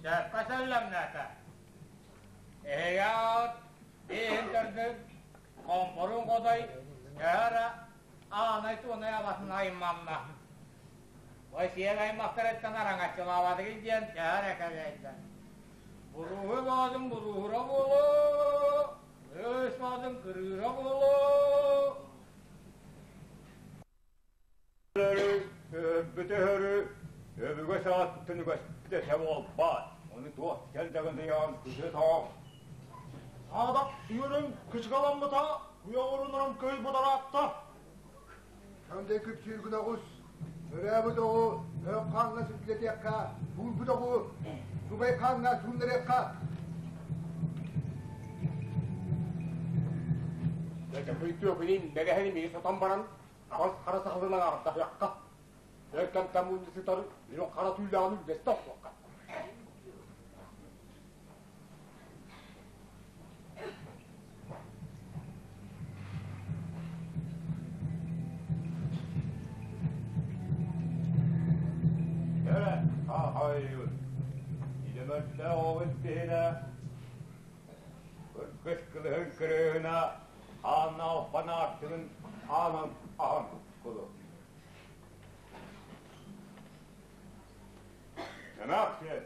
сөпкө сэллэмнээтэ. Эһиги аҕаҕыт иһин төрдүн хомпорун хотой төһө эрэ аанай туонай абатын айманна. Ой сиэн аймахтарыттан араҥаччылаабатыгын диэн төһө эрэ кэлэйдэ. Буруһу боотун буруһура буолуо, кыыс боотун кырыыра буолуо. Өлбүтэ өбүгэ саҕаттан үгэспит этэ буолбаат. Ону туох кэлдэҕин ыйаан күтэ-тоҕо. Саадах сүөрүн кычыгаламмыта, уйаҕырынан көй бадараатта. Кандай күпсүүргүн оҕус, өрөөбүт оҕу өр хааҥҥа сүрдэтиэххэ, буурбут оҕу субай хааҥҥа сууннарыахха. Дьэ, түөкүнүн бэгэһин имиги сотон баран, аҕыс хара сахалын аҥаардаһыахха. Өр кэмтэн мунньу сытар үрүҥ хара түүлээҕин үллэстэ охсуохха. Эрэ, аһайын. Идэмэрдээх оҕус биһинэ, кыргыс кылыһын кырыыһына, хааннаах банаартыгын хаанан аһан кулу. Эмээхсиэн,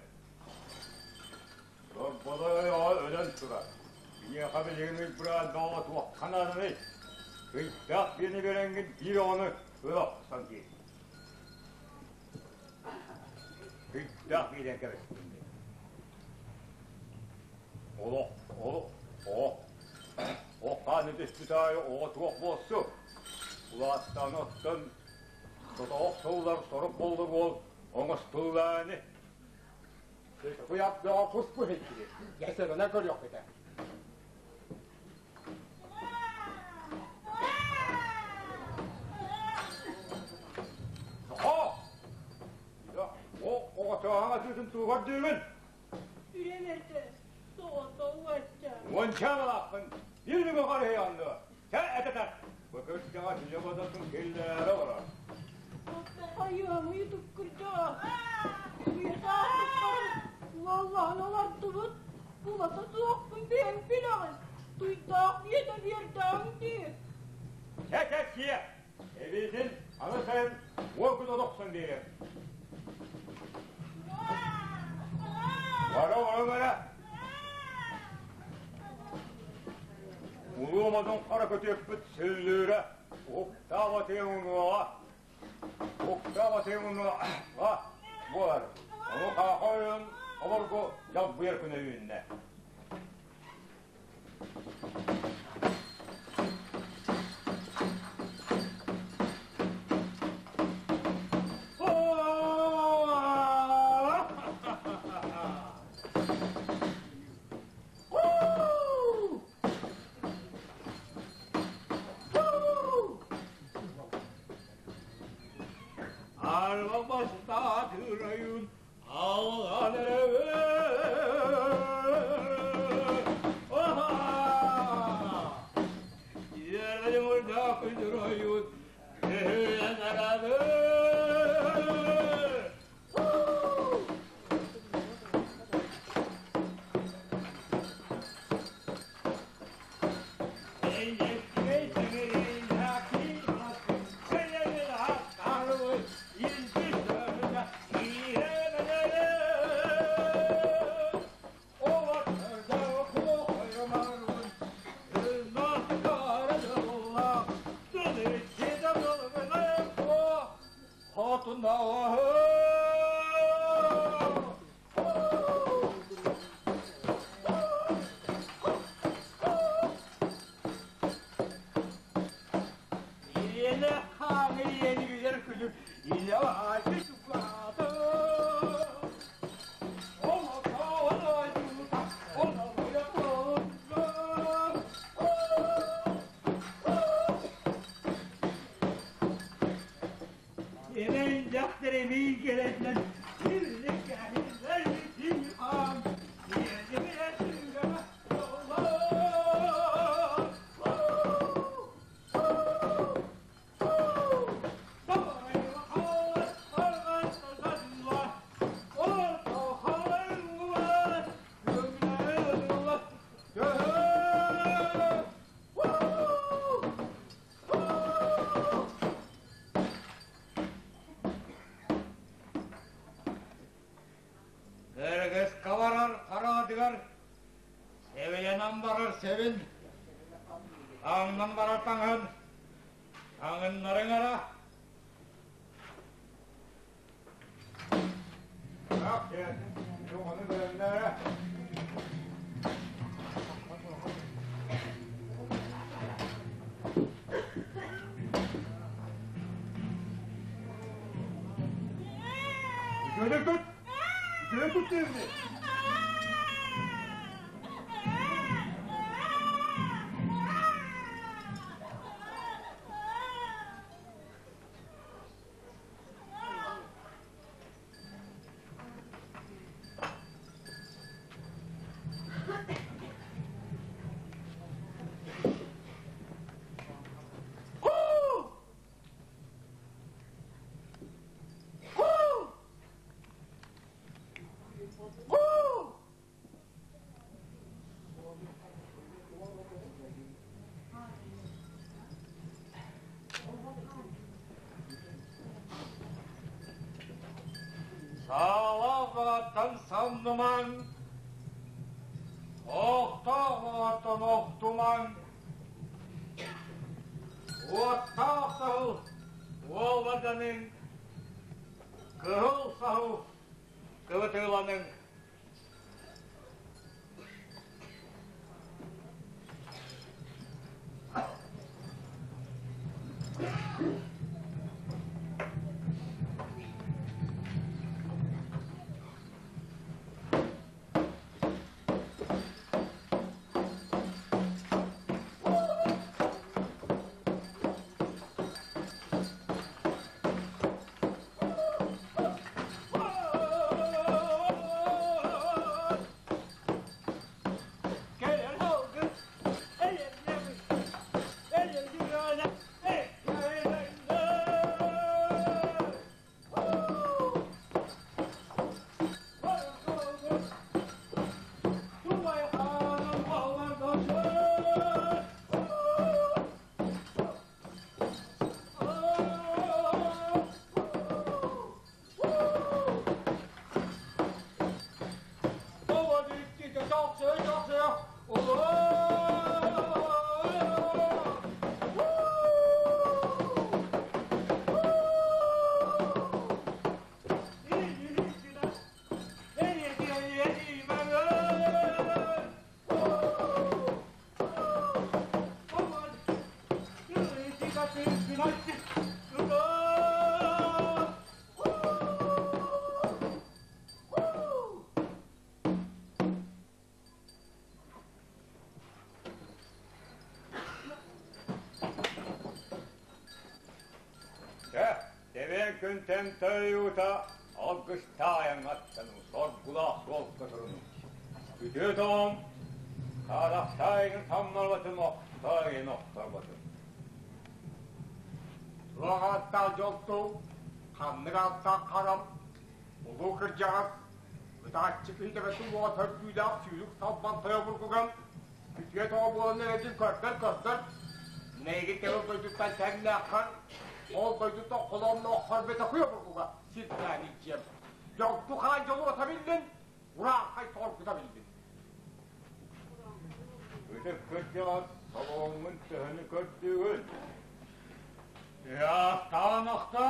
Дорболой оҕо өлөн турар. Киниэхэ билигин ыйбыраан бөҕө туохха нааданый? Ыйдаах биэни биэрэҥҥин биир оҕону ыла охсон диир. Ыйдаах биирэн кэбистим дии. Олох, олох, оҕо. Ох хааны түспүт аайы оҕо туох буолсу? Улааттаҕына оттон сотоох сыллар сорук буолла буол оҥостуллааны. Куйап бөҕө кус быһыйдыгы. Дьэ, көрүөхпүтэ. О! О, оҕотооҕо түтүн тугар дүүгүн? Үрэмэрдэ, соҕото уонча. Уонча балаахпын, биир нүгө қарыһыйанны. Чэ, этэтэр. Быкырдьаҕа түнэ бодотун киллэрэ олорор. Хайыамый туккурдьаҕа. Уйатаахпыттарын уоллаһан олордубут. Булата суохпун бэйэҥ билэҕин. Туйдаах биэтэ биэрдэҕиҥ дии. Чэ, чэ, сиэ. Эбиитин аны сайын уол күн олохсон биэрэр. Бара олорон эрэ. Улуу модун хара көтүөппүт сүллүүрэ уһуктаабатыйан уҥуоҕа, уһуктаабатыйан уҥуоҕа буолар. Ону хааха ойон обургу дьалбыйар күнэ үүннэ. Арба бастаатырайын алған Сэбилэнэн барар сэбин, таҥнан барар таҥаһын, таҥыннарыҥ эрэ. Ах, ону бэлэмнээрэ. Үтүөнү тут! Үтүөнү тут диэбини! Саалаах баҕаттан самнымаҥ, охтоох баҕаттан охтумаҥ, уоттаах саһыл уолбарданыҥ, кыһыл саһыл кыбытыыланыҥ. Чэ, тэбиэн күнтэн тойуута алгыстаайан аттану соргулаах суолга туруну. Үтүө тоҕом, саарахтаайгын самнарбатын, охтоойун охторботун. Туох ааттаах дьолтуу, ханнык ааттаах харам, улуу кырдьаҕас, ытааччы киһи төбөтүн уоҕа төргүүлээх сүүрүк салбан тойо бургуган, үтүө тоҕо буолан эрэрин көрдөр-көрдөр, Нэйги кэлэр дойдуттан тэҥнээххэр, ол дойдуттан холооннооххор бөтөхүө бургуга сирдээн илдьиэм. Дьолту хаан дьолуота биллин, урааххай торгута биллин. Ытык кырдьаҕас солоҥҥун төһөнү көрдүүгүн? Ыаахтаан охто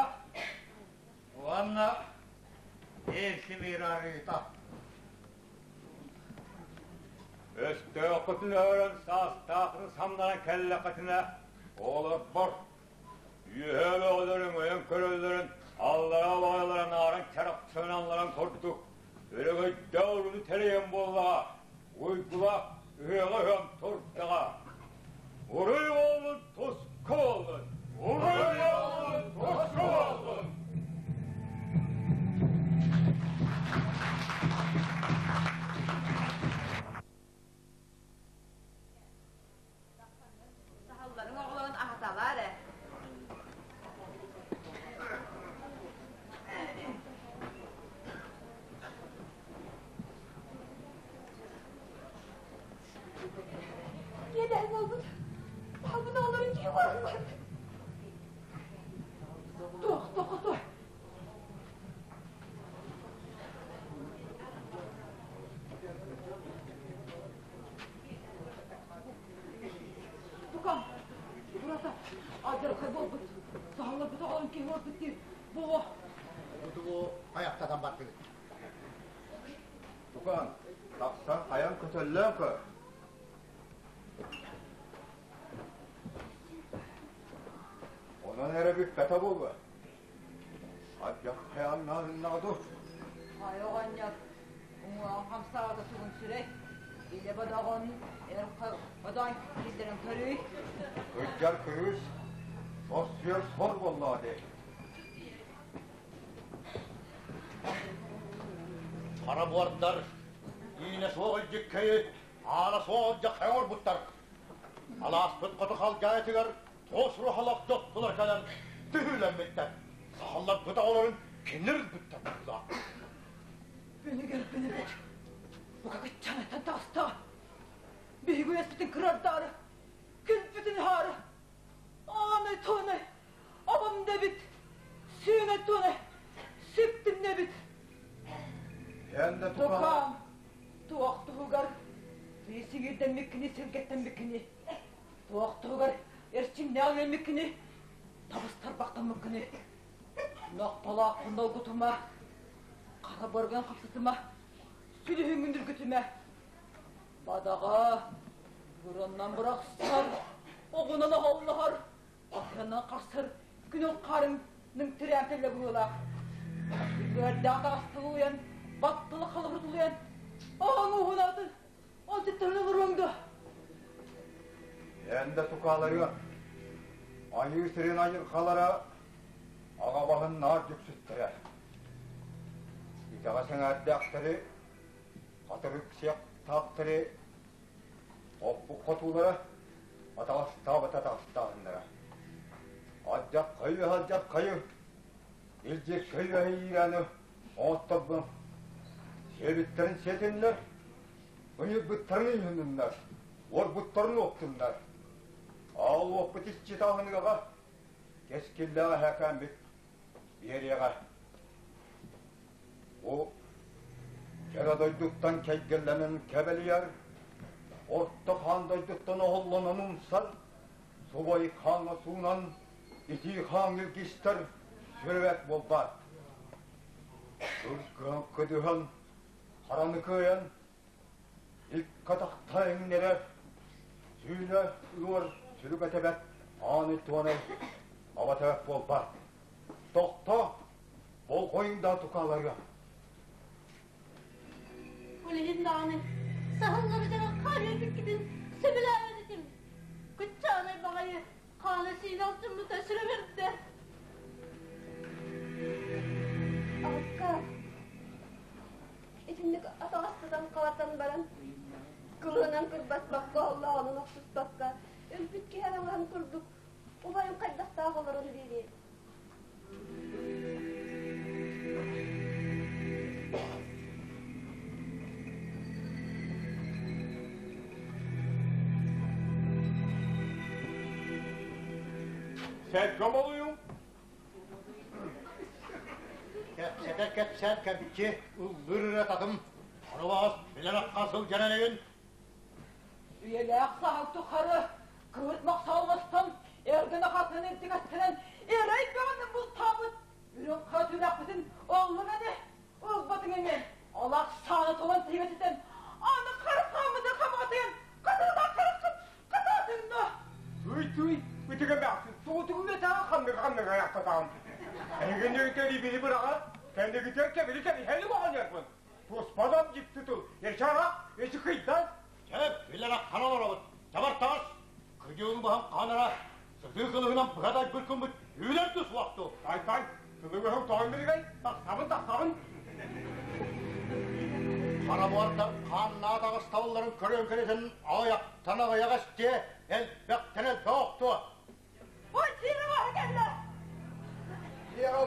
уонна Элсимир арыыта. Өстөөххүтүн өһөрөн саастааххытын самнаран кэллэххитинэ, оҕолорбор үөһээ бөҕөлөрүн өйөн көрөллөрүн, аллараа баҕайыларын ааран чарапчыланалларын курдук өрөгөйдөөх уруну тэрийэн буоллаҕа, уйгулаах ыһыаҕа ыһыам турдаҕа. Уруй буоллун, туску буоллун! Уруй буоллун, туску буоллун! Саһылларын оҕолорун аһаталаар ээ. Иэдээн буолбут. Саһылбын оҕолорун кии уорбут. Туох тохото? айахтатан бардыгыт? Тукаан, тахсан хайан көтөллөөн көр. Онон эрэ бүппэтэ буолуо. Ардьах хайааннааныннаҕа дуу? Хайа оҕонньор, уҥуоҕун хамсаабыта тугун сүрэй? Илэ бодоҕун эр бодоон киллэрэн көрүй. Кырдьар кырыыс, сорсуйар сор буоллаҕа дии. Хара буордар иинэ суох илдьиккэйи аана суох алдьархай оҥорбуттар. Алааспыт хоту халдьаайытыгар туос руһалах дьоттулар кэлэн түһүүлэммиттэр. Сахалларбыт оҕолорун кинилэр ылбыттар быһыылаах. Үнүгэр билибит. Бука кыччаныттан таҕыста. Биһиги үөспүтүн кырардаары, күлбүтүн ыһаары. Аанай туонай, абам дэбит, сүүнэ туонай, сүптүм дэбит. Эн да Тукаам, туох туһугар сигирдэммиккини, сиргэттэммиккини, туох туһугар эрчимнээх үөммиккини, табыс тарбахтаммыккыны, нохтолооххун долгутума, хара боргон хапсытыма, сүлүһүҥҥүн үргүтүмэ. Бадаҕа бураннан бырахсар, оҕунан оһоллоһор, Охранан харсар күнүн харын нымтыраан кэллэ быһыылаах. Үөрдээх таҕастылуйан, баттала халабыртылыйан, оҕоҥ уһунаатын, ол титтэрин олоруоҥ дуо? Эн да тукааларыа, айыы сирин айылҕалара аҕа баһын наар дьүксүттэрэ. Итэҕэс эҥээрдээхтэри, хатырык сиэхтаахтары Оппук хотуулара атаҕастаабат атаҕастааһыннара. Алдьархайы алдьархайы, илдьиркэй иирээни оҥотторбун сиэбиттэрин сиэтиннэр, ыйырбыттарын ыйыһынныннар, уорбуттарын уоптуннар. Аал уоппут иччитэ аһыныгаҕа, кэскиллээх эһээкээммит биэриэҕэ. Бу кэрэ дойдуттан кэйгэллэнэн кэбэлийэр, орто хаан дойдуттан оһоллонон умсар, субай хааҥҥа суунан, итии хааҥ илгистэр сүрэбэт буолбат. Ыргыһан кыдыһан, хараны кыайан, икки атахта иҥнэрэр, сүүнэ ыар сүрүк этэбэт, ааны туонай аба буолбат. Тохто, болҕойуҥ да тукааларга. Ол иһин даҕаны саһыллары дьаран хаалыырбыккытын сөбүлээбэт этим. Кыччаанай баҕайы хаана-сиинэ алтыммыта сүрэ бэрдэ. Аҕыкка итинник атаҕастатан халатан баран кылыһынан кырбаспакка, оллооҕунан охсуспакка, өлбүт киһи араҥаһын курдук убайым хайдахтаах олорон биэриэй? Сэргэ молуйуҥ. Кэпсэтэ кэпсээн кэмчи ыллыыр эрэ татым. Арылаас билэн акка сылдьан эрэгин. Үйэлээх саһыл тухары кыырт мохсооллостон, эргин ахатын ирдигэстэнэн, эрэй бөҕөнү бултаабыт үрүҥ хара түрэхпитин оллуҥ ини, ылбатыҥ ини, олох сааны толон тиийбэтитэн, аны хара хааммыты хамаҕатыйан, хатылаах хараххын хатаатыҥ дуо? Туй-туй, ытыга мээхсин, суутугун этаҕа ханныга-ханныга айахтатаҕын. Эһигини үтэрибини быраҕа, кэннигитигэр кэбили-кэбиһэли оҕонньорбун. Туспадан дьикти тыл, эчи арах, эчи кыйдан. Чэ, билэр аххан олоробут. Табар таҕыс. Кыдьыгын баһын хаанара, сытыы кылыһынан быһа тайбыт гыммыт үүнэр да суох дуу. Тай-тай, тылы-өһүҥ тоҕон билигэй, тахсабын, тахсабын. Хара буордар хааннаа таҕыстабылларын көрөн кэлитин аҕыйахтан аҕыйах эстиэ, элбэхтэн элбэх охтуо. Ой, Кирова кэллэ! Дьиэҕэ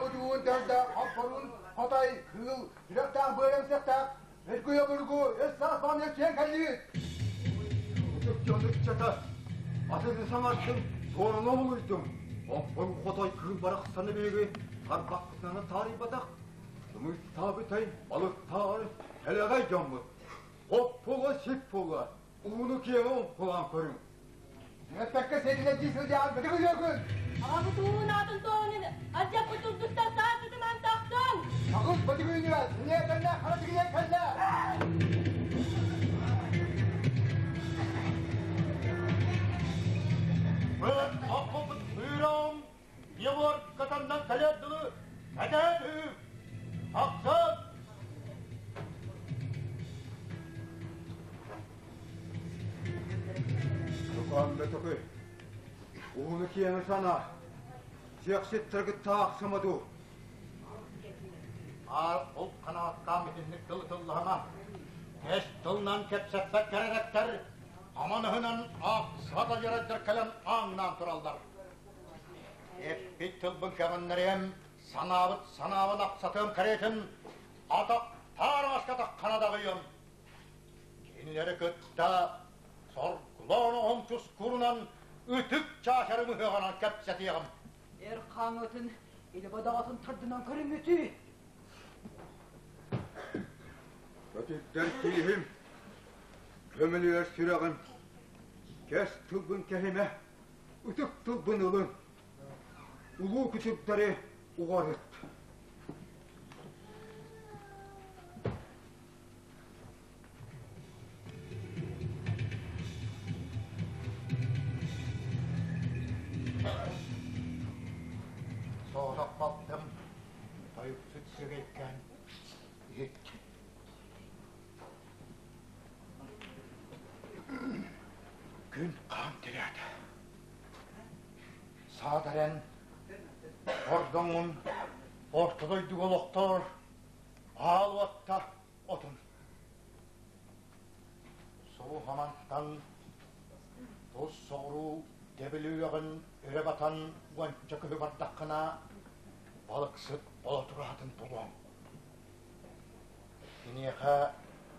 төрдө хоппорун хотой кыыл сүрэхтээх быарымсыктаах Өргү обургу өс саас баан өссүйэн кэллибит. Ытык дьон ыччата атыны саҥардым, суоруна олуйдум. Оппун хотой кыыл барахсаны биһиги тарбахпытынан таарыйбатах. Сымыыттаабытай, балыктаары кэлэҕэй дьоммут. Хоппула сиппула, ууну киэҥэ оҥкулаан көрүҥ. Эппэккэ сэриилэрдии сылдьаҕын бытыгы үөкүн! Аҕабыт уун аатын туоһунун алдьаппыт урдустар саас сытыман тахсыҥ! Тураҥ! Аҕыс бөтүгүүнүгэр синиэ кэллэ, хара тигиэн кэллэ! Быт хоппупут быырам, Егор катаннан кэлэр дылы кэтэһэ Ахсын! Тукаам бөтөкөй, уһуну киэҥи санаа, сиэхситтэргит таахсыма дуу? Аар ол ханааттаам итинник тыл тыллаһыма. Кэс тылынан кэпсэппэт кэрэдэктэр аманыһынан аахсыбат адьарайдар кэлэн ааҥнаан тураллар. Эппит тылбын кэҕиннэриэм, санаабыт санаабын ахсатыам кэриэтин атах таарымаска таххана даҕыйым. Кинилэри кытта соргулаан оһон тускурунан ытык чаачарым ыһыаҕынан кэпсэтиэҕим. Эр хаҥытын илэ бадаҕатын тардынан көрүҥүтүй. Көтүрдэр тииһим, көмүлүөр сүрэҕим, кэс тылбын кэһимэ, ытык тылбын ылын, улуу күтүрдэри уҕарыт. Соҕотох балтым тойуксут сирэйкээн иһит. Күн хаан тирээтэ. Саатарен ордоҥун орто дойдуга олохтоор аал уотта отун. Суһамантан тус соҕуруу дэбилүөҕүн өрө батан уонча көһү бардаххына, балыксыт болотураатын булуоҥ. Киниэхэ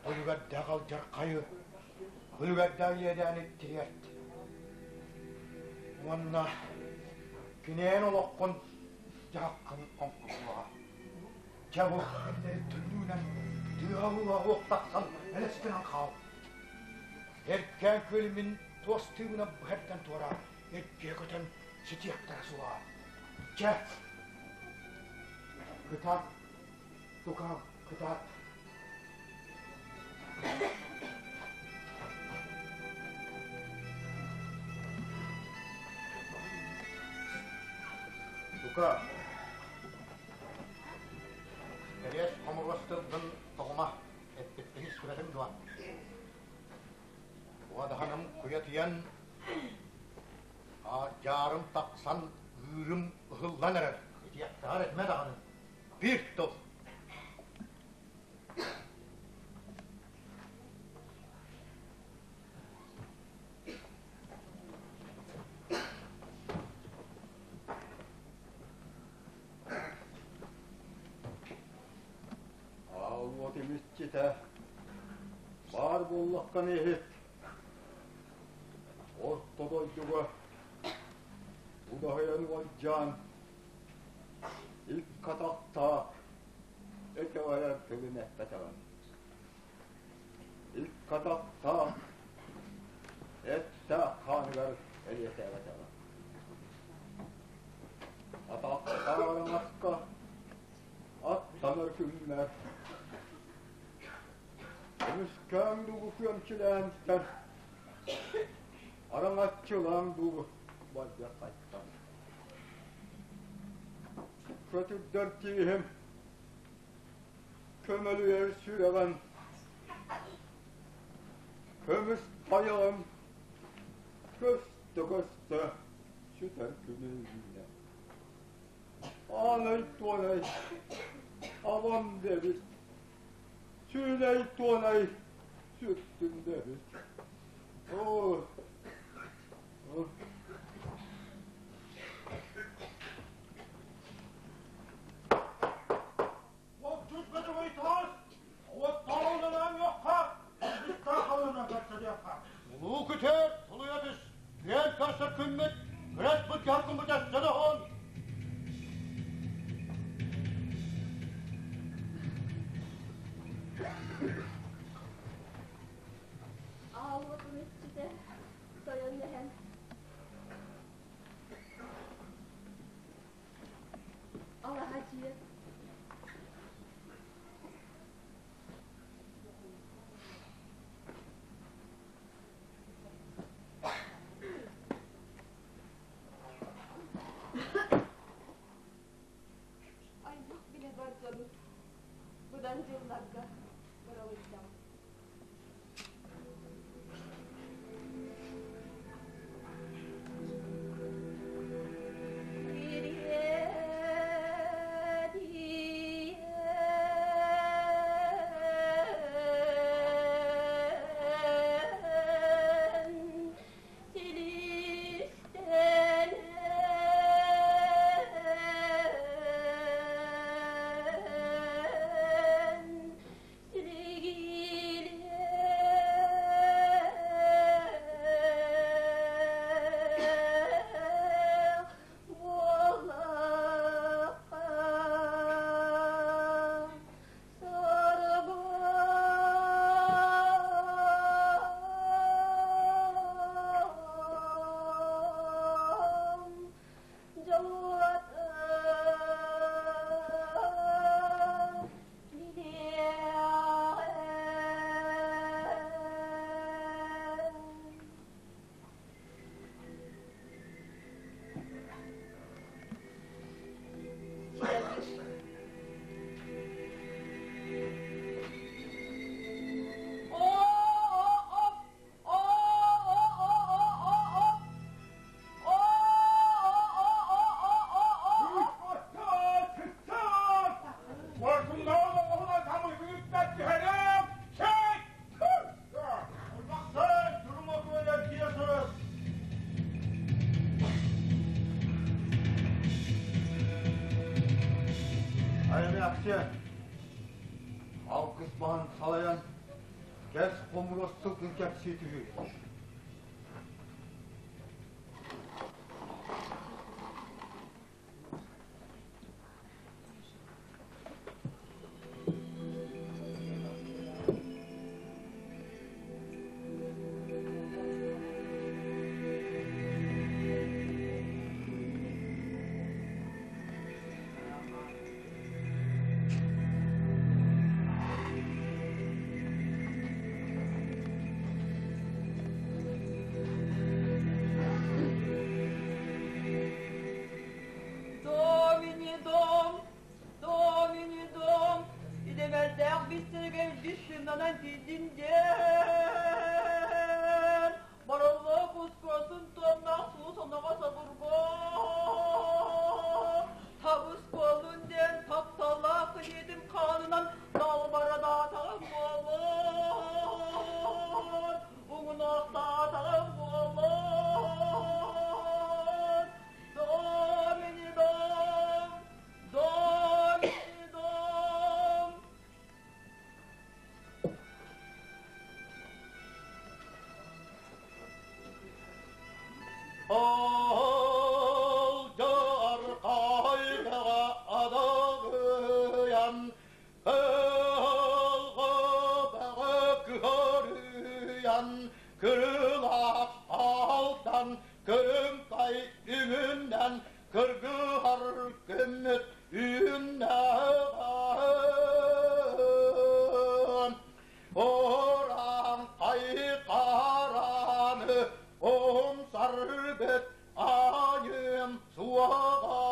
үлүгэрдээх алдьархайы, үлүгэрдээх иэдээни тириэрт. Уонна кинээн олоххун дьаһаххын оҥкулуоҕа. Дьэ бу кинилэри түннүгүнэн тыаҕа тахсан элэстэнэн хаал. Эркээн күөлүмүн туос тыыбынан быһардан туора эргийэ көтөн ситиэхтэрэ суоҕа. Чэ, кытаат, тукаам, кытаат. Тука, Кэриэс хомуруос тылгын тоҕума, эппиппин истибэтиҥ дуо? Уодаһаным куйатыйан, дьаарым тахсан, ыырым ыһыллан эрэр. Итиэхтэҕэр этимэ даҕаны. Биир тыл. Аал уот эмисчитэ баар буоллаххына иһит, орто дойдуга удаһыйан уолдьаан, икки атахтаах этэҕэрэр тылын эппэтэҕим. Икки атахтаах эттээх хааныгар элиэтээбэтэҕим. Атахтаах аска аттанар күммэр көмүскээҥ дуу күөмчүлээнтэн араҥаччылааҥ дуу бардьаххайтан көтүрдэр тииһим көмөлүйэр сүрэҕим көмүс тайаҕым көстө-көстө сүтэр күнү үүннэ. Аанай туонай абам дэбит, сүүнэй туонай сүттүм дэбит. Оо, Отчут бөтөгөй таас, уоттаалынан йокка, халына көрсөдүөххэ. Улуу күтэр, тулуйа түс, күөн көрсөр күммүт, күрэс быт күммүт өссө да уһун. Аал уотун иччитэ тойон эһэм Алаһа дьиэ. быдан дьылларга быралыйдаҕым. Алгыс баһын салайан, кэс хомуруостукун кэпсии түһүү. Домини дом, домини дом, идэмэлдээх бистэргэ илдьи тиийдин диэн, Бороллоох ускуотун туомнаах сулус оноҕо собурго, табыс буоллун диэн тапталлаах кыһыытын хаанынан далбарадаатаҕым буоллун, уҥунуохтаатаҕым буоллун. Домини дом, домини дом. Алдьархайдаҕа адаҕыйан, ылҕыбаҕа кыһарыйан, кырылаах алтан көрүҥкай үҥүнэн кыргыһар күммүт үүннэҕин. Урааҥхай хараны умсарбыт айым суоҕа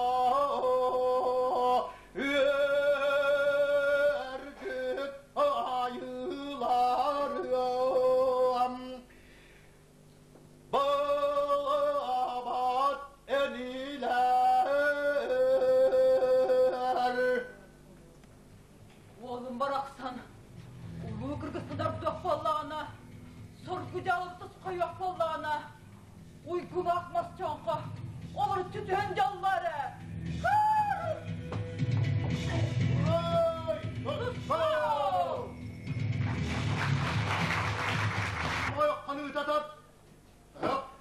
үөргүт айыыларым Балабат энилэр. Уолум барахсан улуу кыргыстыдар туох буоллаҕына, соргу дьаалыттас хойуох буоллаҕына, уйгулаах мас чоҥхо олоруччу түһэн дьоллор ээ. Ойоххун ыытатат!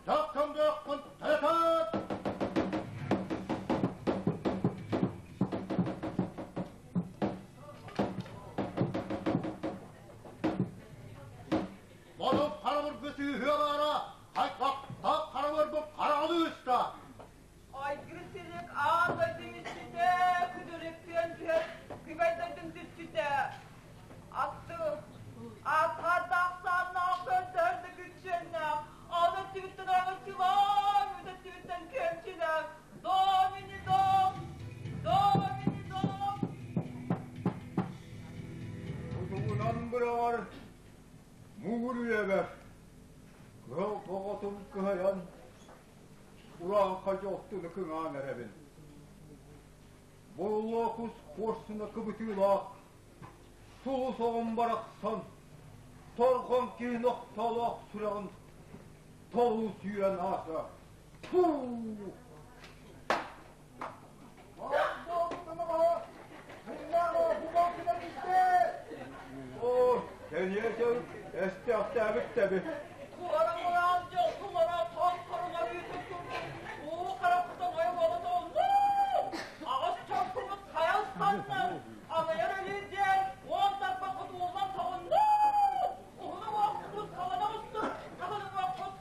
Тök-тök тайатат! Модун қарабыр сыыһыалаара, хайбахтаах қарабыр бу қаралы ыста. Айгыр Кыһыл оҕотун кыһайан, урааҥха дьолтуну кыҥаан эрэбин. Боллоокус куорсуна кыбытыылаах, сулус оҕом барахсан, торҕон киһи нохтоолоох сүрэҕин толуу сүүрэн аата. Фу! Оо, кэниэчэл эстиэхтээбит тэби. Туора-мураан дьолтулара тон хоруна үүтүн курдук уу харахтан ойо буола тоҕуннуу! Аҕыс чоҥкубут хайа ыстаннар, аҕыйар өлүү диэн уон тарбах хотууллан тоҕуннуу! Уһуну уохпут халана устун, хаһыны уохпут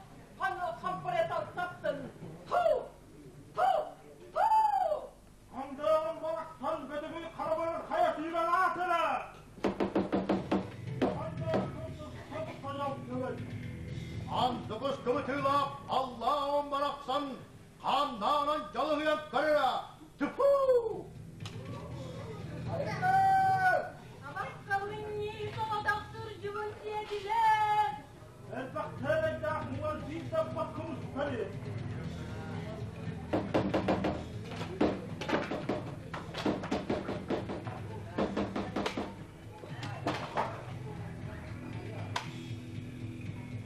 хампарыйа таптын! Ту! Ту! Ту! Андааҕын балахсан бөдөбүй харабарын хайа сүүрэн аатыра! Андыгыс кыбытыылаах аллаан барахсан хааннаанан дьалыһыйан көрөрө. Тыфу! Абаккалынньыы соҕотох сурдьубун сиэтилэр! Элбэх кээмэйдээх муҥар биир да баккымыстары!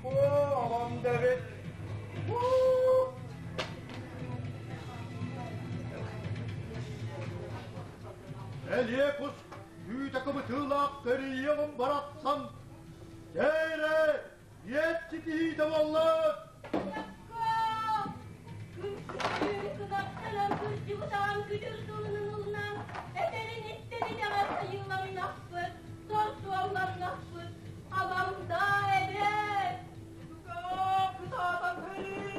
О, Давид! Элиэ кус үүтэ кыбытыылаах кэрийиэҕим барахсан Дьээрэ, иэт ситиһиитэ буолла! Кынаттанан кырдьыбытаҕын күтүр тылынан ылынан, этэрин иттэн итэҕэс айыыланнахпыт, сор суолланнахпыт, абамда эбээт! Кытаатан көрүү!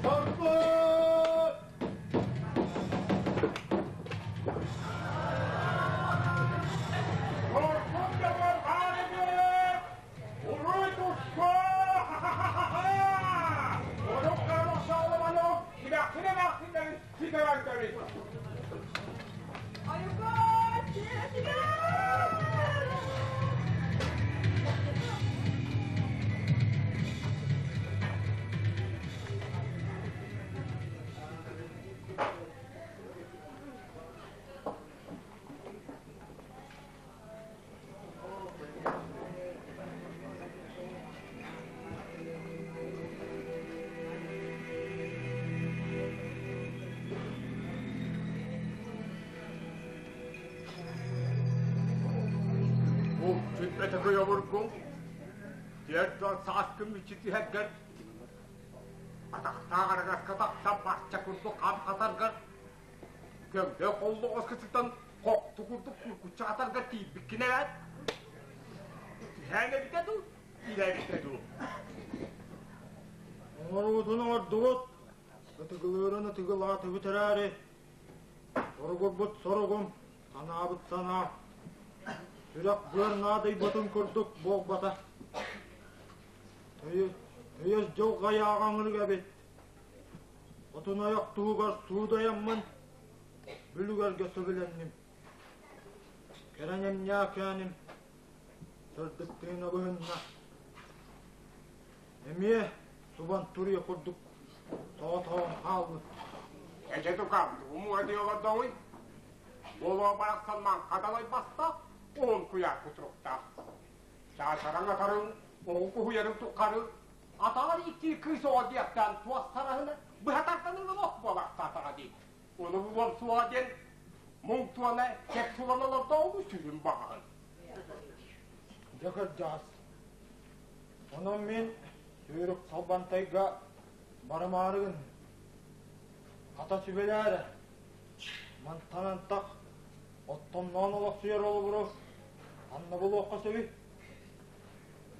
Сорбут! Хорсун дьоҥҥор баар эбит! Уруй туску! Орук кармахсаалыманок, кимэхсин эмээхсиннэрин ситэрэн кэбис! Айука, сиэтилэр! Булчут өтөкөй обургу, түөрт сааскы мүччү түһэргэр Атахтаах араҥаска тахсан барча курдук хам хатаргар, көҥдөй холлоҕос кытыттан хохту курдук куркуччу хатаргар тиийбиккин эбээт. Түһээн эбитэ дуу, илэ эбитэ дуу? Оҥоруутун оҥордубут, ытыгылыырын ытыгылаатыбыт эрээри, соругурбут соругум, санаабыт санаа, сүрэх быар наадыйбытын курдук буолбата. Тыйыс дьылҕа айааҕаҥырык эбит. Хотун ойох туһугар суудайаммын, бүлүгэргэ сөбүлэнним. Кэрэн эмньээкээним сырдык тыына быһынна. Эмиэ субан туруйа курдук тоҕо-тоҕон хаалбыт. Эдьэ тукаам, тугу муҥа олордоҥуй? Буолуо барахсан маҥха далай баста, уһун куйаар кутуруктаах. Чаачараҥ атарын, оҕу куһуйарын туххары, атаҕар икки кыыс оҕо диэхтээн туос тараһына быһа тардан ылан ох буолаахтаатаҕа дии. Ону булуом суоҕа диэн муҥ туона кэп сулан олордоҕу сүрүн баҕаһын. Дьэ кырдьаҕас, онон мин Сүүрүк Салбантайга барымаары гынным. Хата сүбэлээрэ, мантан антах оттомноон олохсуйар олобуру ханна булуохха сөбүй?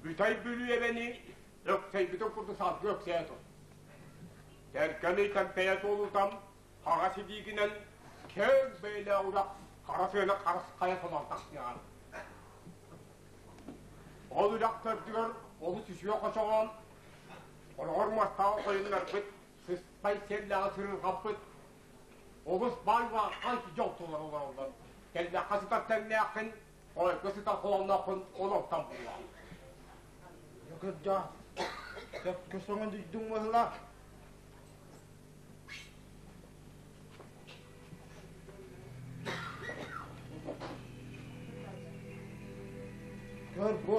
Бүтэй Бүлүү эбэни өксөйбүтүн курдук салгыы өксөйө тур. Тэргэни тэмпэйэ туолутам хаҕас илиигинэн кэҥ бэйэлээх урах хара сыана харыс хайа солоон тахсыаҕар. Ол үрэх төрдүгэр олус үчүгэй хочоҕон, хороҕор муостаах хойуннарбыт, сыспай сиэллээҕи сырырҕаппыт, олус баай-бааххай дьол толору олороллор. Тэллэххэ сытар тэҥнээххин. Ойго сытар холоннооххун олортон булуо. Кырдьаҕас, сөпкө сөҥөн дүйдүҥ быһыылаах. Көр бу,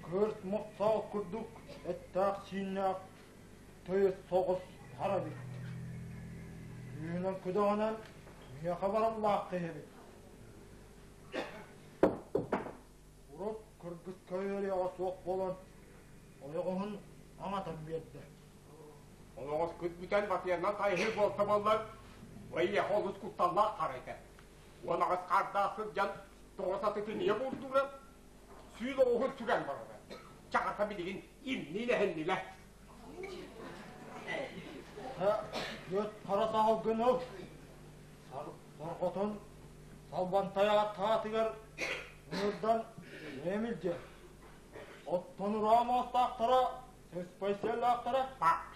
кырт мохсоох курдук эттээх-сииннээх тыйыс соҕус хара эбит. Үүнэн күдэҕинэн миэхэ бараллаах киһи эбит. Урут кыргыска үөрүйэҕэ суох буолан, ойоҕоһун аҥатан биэрдэ. Олоҕоскут бүтэн батыйаннан тайыһыы буолта буоллар, эйиэхэ олус кутталлаах хара этэ. 18 хаардаах сылдьан тоҕус атытын ийэ бултуура, сүүл оҕуһун сүгэн барара. Чаҕата билигин имниин эһиннилэр. Түөрт хара саһылгын ыл, сорҕотун Салбантайаҕа таатыгар ыҥырдан эмилдьэ. Оттон ураа муостаахтара, сыспайсыаллаахтара Пак.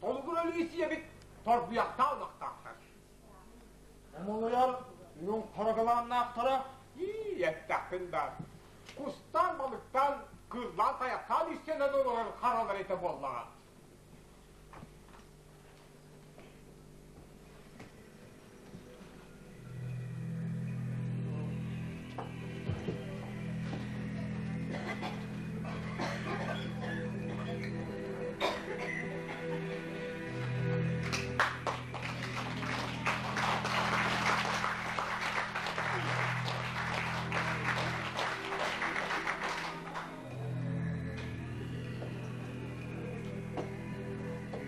Толугур өлүү сиэбит торбуйахтаах ынахтаахтар. Омолуйар үрүҥ харагалааннаахтара Ии, эттэххин да, кустаан, балыктаан, кыыллаан, тайахтаан истэнэн олорор харалар этэ буоллаҕа.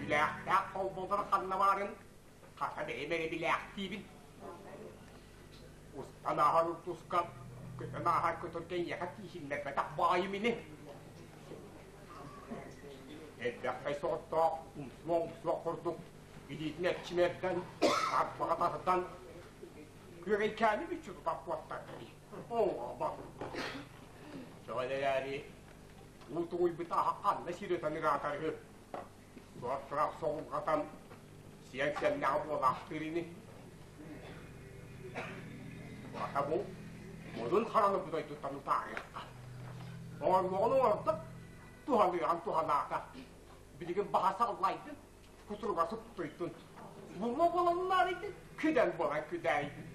Түүлээхтээх холболор ханна баарын хата бэйэм эрэ билээхтиибин. Устан ааһар урдуска, көтөн ааһар көтөргө эйиэхэ тииһиннэрбэтэх баайым ини. Элбэххэй соҕотоох умсуох-умсуох курдук илиитин эрчимэрдэн, арбаҕа тардан, күөгэйкээни мүччү тутар куоттарбыт. Оҕобо. Чоҕол эрээри уу тугуйбут аһа ханна сир өтөн ыраатарыһы. Суор-тураах соҕурҕатан, сиэн сэмнэҕэ буолаахтыыр ини. Хата бу модун хараны бу дойдуттан утаарыахха. Оҥоруоҕун оҥордо, туһалыаҕын туһалаата. Билигин баһа саллайдын, кутуруга суптуйдун. Булма буоланнаарыйдын, күдэн буолан күдээйдин.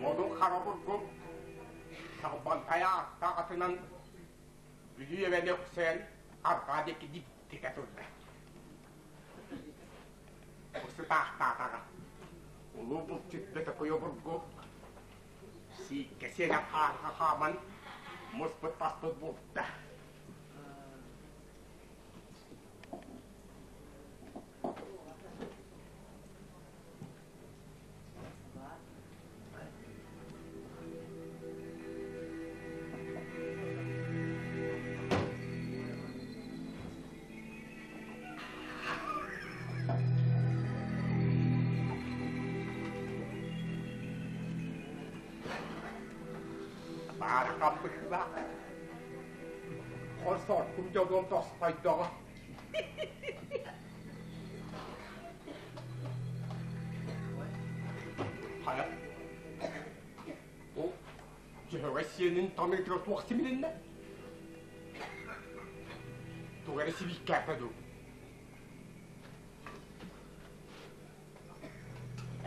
Модун хара бургум Салбантайа ааттаах атынан Бүлүү эбэни өксөйөн арҕаа диэки диптикэ турда. Сытаахтаатаҕа. Улуу булчут Бөтөкөй обургу сииккэ сиэнэ хаарга хааман муспут-таспыт булта. Баарха быһыылаах. Хорсоркум дьолуом тосхойдоҕо. Хайа, ол дьөһөгөй сиэнин таныытыгар туох симилиннэ? Тугу эрэ сибииккээтэ дуу?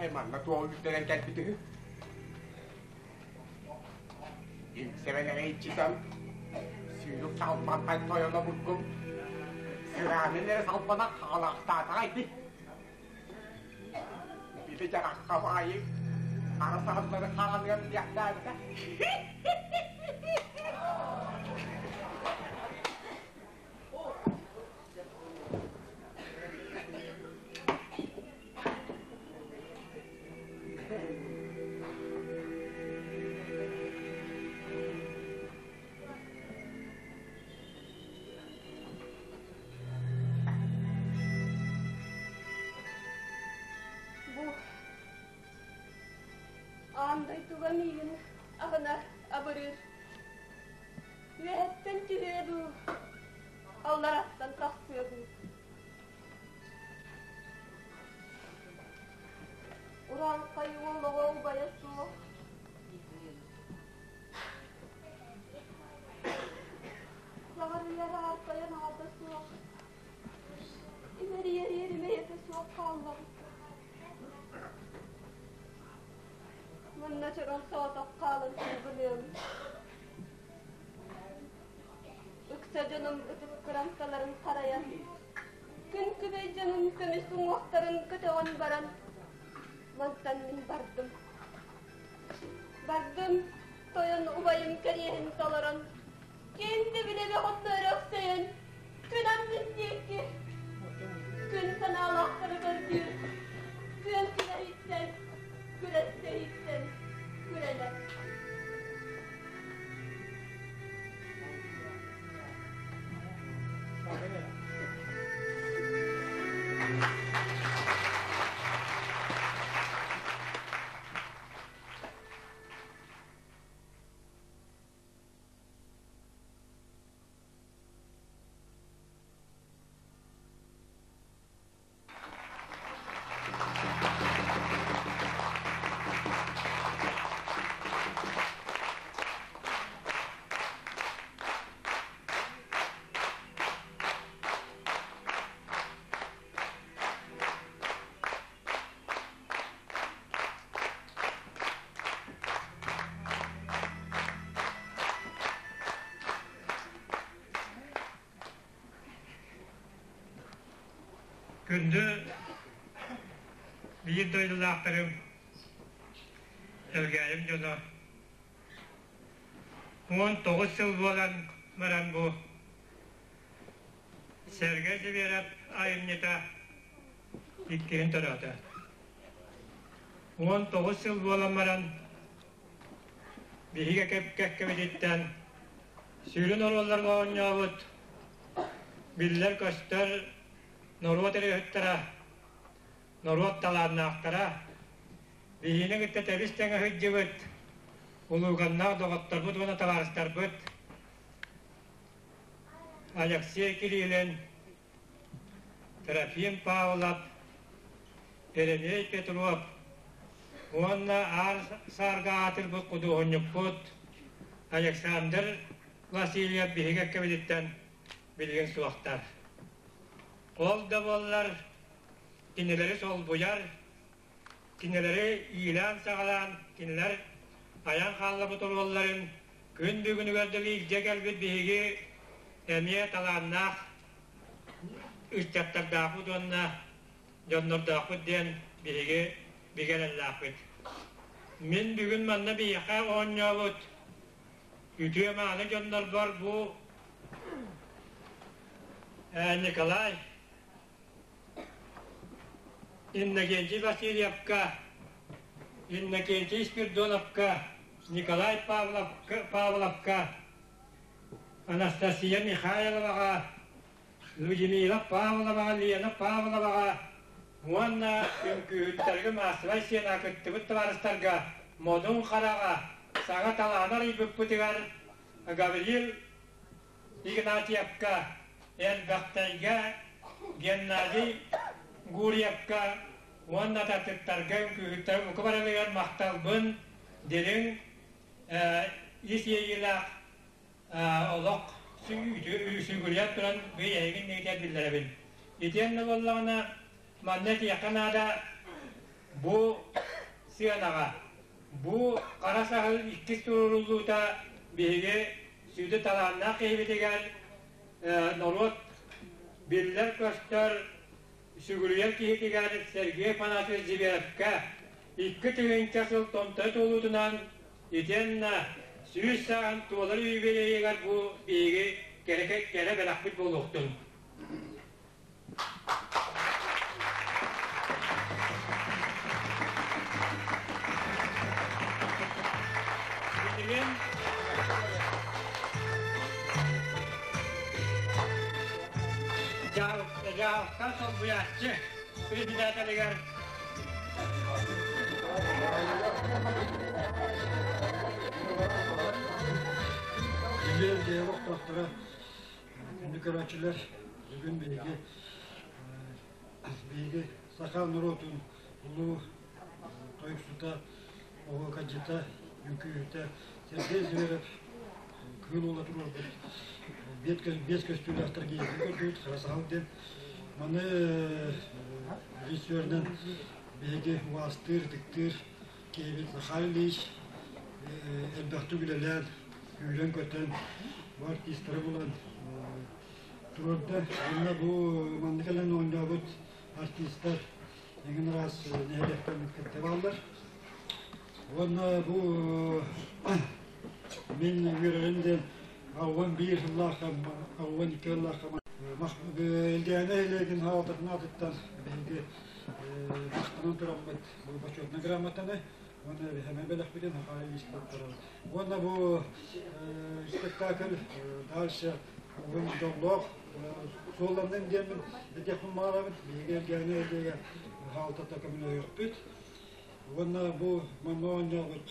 Эй, манна туох үүттэрэн кэлбит үһү? Иҥсэбэн эрэ иччитэн, сүүрүк салбантай тойоно бургум, сыраанын эрэ салбана хаалаахтаатаҕа ити. Били дьарахха баайы хара саһыллары хаалыан диэхтээбитэ. Аан дойдуга миигин аҕынар, абырыыр. Үөһэттэн түһүө дуу, аллараттан тахсыа дуу. Урааҥхай уол оҕо убайа суох. Саҕарыйар аартайан аата суох. Имэрийэр иэримэйэтэ суох хааллаҕым. Манна чороҥ соҕотох хаалан сылгыныам. Ыкса дьонум ытык кырамталарын харайан, күн күбэй дьонум көмүс уҥуохтарын көтөҕөн баран, мантан мин бардым. Бардым, тойон убайым кэриэһин толорон, киэҥ дөбүнэбэ хотторо өксөйөн, күн аннын диэки, күн санаалаахтары көрдүүр, күөн күрэһиттэн, күрэстэһиттэн күрэнэр. Күндү биир дойдулаахтарым, Элгээйим дьоно, 19 сыл буолан баран бу Сэргэй Сибиэрэп айымньыта иккиһин төрөөтө. 19 сыл буолан баран биһиги кэккэбититтэн сүрүн оруолларга оонньообут биллэр-көстөр норуот ырыаһыттара, норуот талааннаахтара, биһигини кытта тэбис-тэҥэ сылдьыбыт улууганнаах доҕотторбут уонна табаарыстарбыт Алексей Кириллин, Трофим Павлов, Еремей Петров уонна Аар Саарга аатырбыт худуоһунньукпут Александр Васильев биһиги эккэбититтэн билигин суохтар. Ол да буоллар кинилэри солбуйар, кинилэри иилээн-саҕалаан, кинилэр айан хааллабыт оруолларын күн бүгүнүгэр дылы илдьэ кэлбит биһиги эмиэ талааннаах ыччаттардаахпыт уонна дьоннордоохпут диэн биһиги бигэ эрэллээхпит. Мин бүгүн манна биһиэхэ оонньообут үтүө-мааны дьоннорбор бу Николай Иннокентий Васильевка, Иннокентий Спирдоновка, Николай Павловка, Анастасия Михайловаҕа, Людмила Павловаҕа, Лена Павловаҕа уонна үҥкүүһүттэргэ маассабай сыана кыттыбыт табаарыстарга Модун Хараҕа саҥа талааны арыйбыппытыгар Гаврил Игнатьевка, Элбэхтэйгэ, Геннадий Гурьевка уонна татыктарга үҥкүүһүттэр бука барылыгар махталбын дириҥ ис иэйиилээх олох сүгүрүйэн туран эһигин диэки биллэрэбин. Итиэннэ буоллаҕына манна этиэххэ наада бу сыанаҕа бу хара саһыл иккис туруоруллуута биһиги сүдү талааннаах киһибитигэр норуот биллэр-көстөр сүгүрүйэр киһитигэр Сергей Афанасьевич Зверевкэ 2000 сыл томтой туолуутунан итиэннэ 100 сааһын туолар юбилейыгар бу биһиги кэрэ кэрэ бэлэхпит буолуохтун. Билигин дьаһалтан солбуйааччы председателигэр Күндү дьиэ олохтоохторо, күндү көрөөччүлэр, бүгүн биһиги биһиги саха норуотун улуу тойуксута, оһуокайдьыта, үҥкүүһүтэ Сергей Зверев кыыл уола туруорбут биэс көстүүлээхтэр киһитин көрдүбүт, хара саһыл диэн. Маны режиссерынан биһиги убаастыыр, ытыктыыр киһибит Захар Ильич элбэхтик үлэлээн, сүүрэн-көтөн, бу артистары булан туруорда. Уонна бу манна кэлэн оонньообут артистар эҥин араас нэһилиэктэн кытта бааллар. Уонна бу мин үөрэрим диэн 81 сыллаахха, 82 сыллаахха Элгээни нэһилиэгин хаалтатын аатыттан биһиги махтанан тураммыт бу бочуотунай грамотаны уонна биһэмэ бэлэхпитин Хахай Ильич туттарабыт. Уонна бу спектакль дальше уһун дьоллоох суолланнын диэммин этиэхпин баҕарабын. Биһиги Элгээни нэһилиэгэ хаалтата көмөлөһүөхпүт. Уонна бу манна оонньообут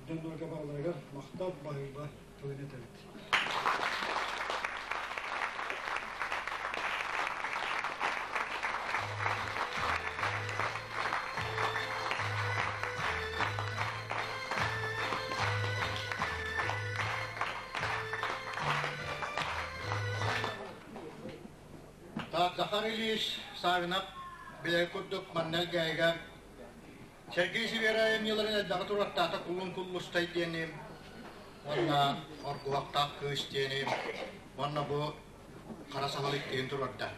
дьоннорго барыларыгар махтал баһыыба тылын этэбит. Так, Захар Ильич Савинов билэр курдук манна Элгээйигэ Сергей Северо айымньыларын элбэҕи туруортаата Кулун Куллустай диэни уонна Оргуһахтаах кыыс диэни уонна бу Хара Саһыл иккиһин туруорда.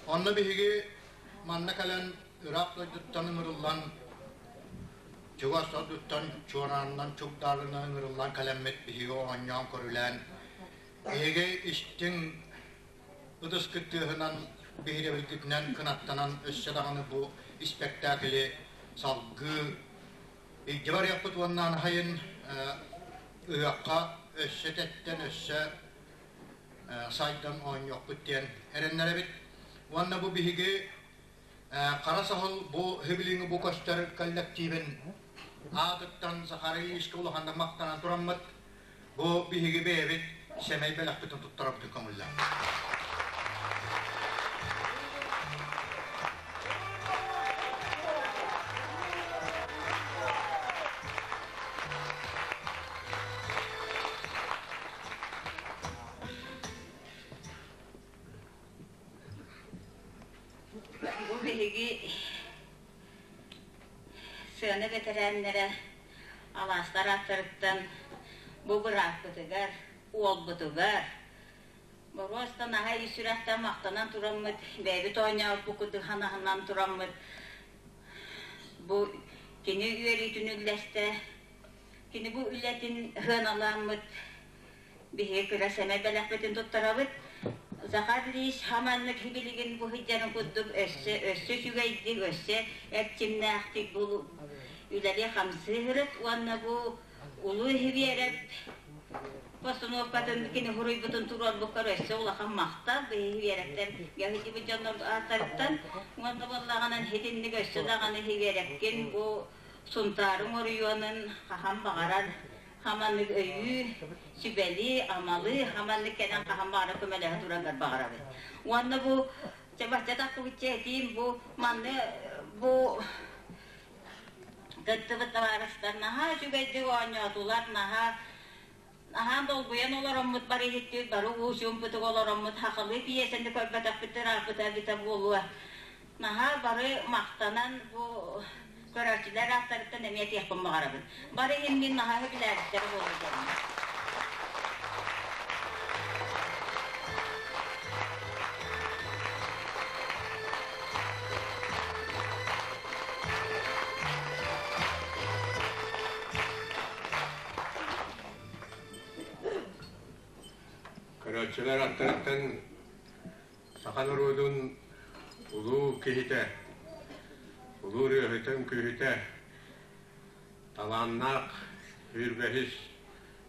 Онно биһиги манна кэлэн ыраах дойдуттан ыҥырыллан чугас дойдуттан чуораанынан чугдаарынан ыҥырыллан кэлэммит биһиги оонньоон көрүлээн биһиги истиҥ ытыскыт тыаһынан биһирэбилгитинэн кынаттанан өссө даҕаны бу испэктээкили салгыы илдьэ барыахпыт уонна анаһайын ыһыахха өссө тэттэн өссө сайдан оонньуохпут диэн эрэннэрэбит. Уонна бу биһиги Хара Саһыл бу Хибилиҥи бу көстөр коллективин аатыттан Захар Ильичка улаханнык махтанан тураммыт бу биһиги бэйэбит сэмэй бэлэхпитин туттарабытын көҥүллээх. Бу биһиги сыана бэтэрээннэрэ алаастар ааттарыттан бу бырааппытыгар, уолбутугар боруостан аһай ис сүрэхтэн махтанан тураммыт, бэйэбит оонньообуппут курдук ханаһынан тураммыт бу кини үөрүүтүн үллэстэ, кини бу үлэтин сыаналааммыт Биһиги кыра сэмэй бэлэхпитин туттарабыт. Захар Ильич хаманнык билигин бу сылдьарын курдук өссө өссө үчүгэйдик, өссө эрчимнээхтик бу үлэлии-хамсыы сырыт уонна бу Улуу Иһибиэрэп постановкатын кини суруйбутун туруорбуккар өссө улахан махтал биһиги Иһибиэрэптэн Яһыдьыбыт дьоннор ааттарыттан уонна буоллаҕынан итинник өссө даҕаны Иһибиэрэпкин бу Сунтаарыҥ оройуонун хаһан баҕарар хаманнык өйүү, сүбэлии, амалыы, хаманнык кэлэн хаһан баҕара көмөлөһө тураргар баҕарабыт. Уонна бу чабачча таххыбычча этиим бу манны бу кыттыбыт табаарыстар наһаа үчүгэйдик оонньоотулар, наһаа наһаа долгуйан олороммут бары иһиттибит, бары уу чуумпутук олороммут хахылыы пьесаны көрбөтөхпүт ырааппыта эбитэ буолуо. Наһаа бары махтанан бу көрөөччүлэр ааттарыттан эмиэ этиэхпин баҕарабын. Бары иһин мин наһаа сөбүлээбиттэрэ буолуо дьоннор. Көрөөччүлэр аттарыттан Саха норуотун улуу киһитэ, улуу ырыаһыта-үҥкүүһүтэ, талааннаах сүүрбэһис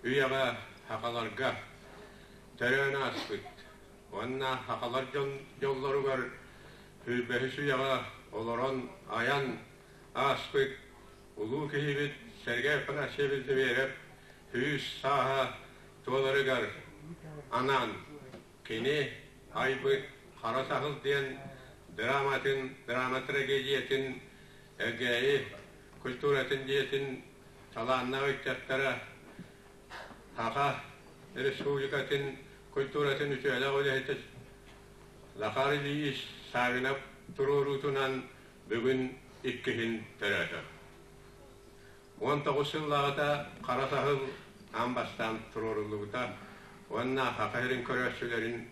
үйэҕэ сахаларга төрөөн ааспыт уонна сахалар дьон дьоллоругар сүүрбэһис үйэҕэ олорон айан ааспыт улуу киһибит Сергей Афанасьевич Зверев сүүс сааһа туоларыгар анаан кини айбыт Хара саһыл диэн драматын, драма трагедиятын Элгээйи культуратын дьиэтин талааннаах ыччаттара Саха Республикатын культуратын үтүөлээх үлэһитэ Захар Ильич Савинов туруоруутунан бүгүн иккиһин төрөөтө. 19 сыллааҕыта Хара Саһыл аан бастаан туруоруллубута уонна Саха сирин көрөөччүлэрин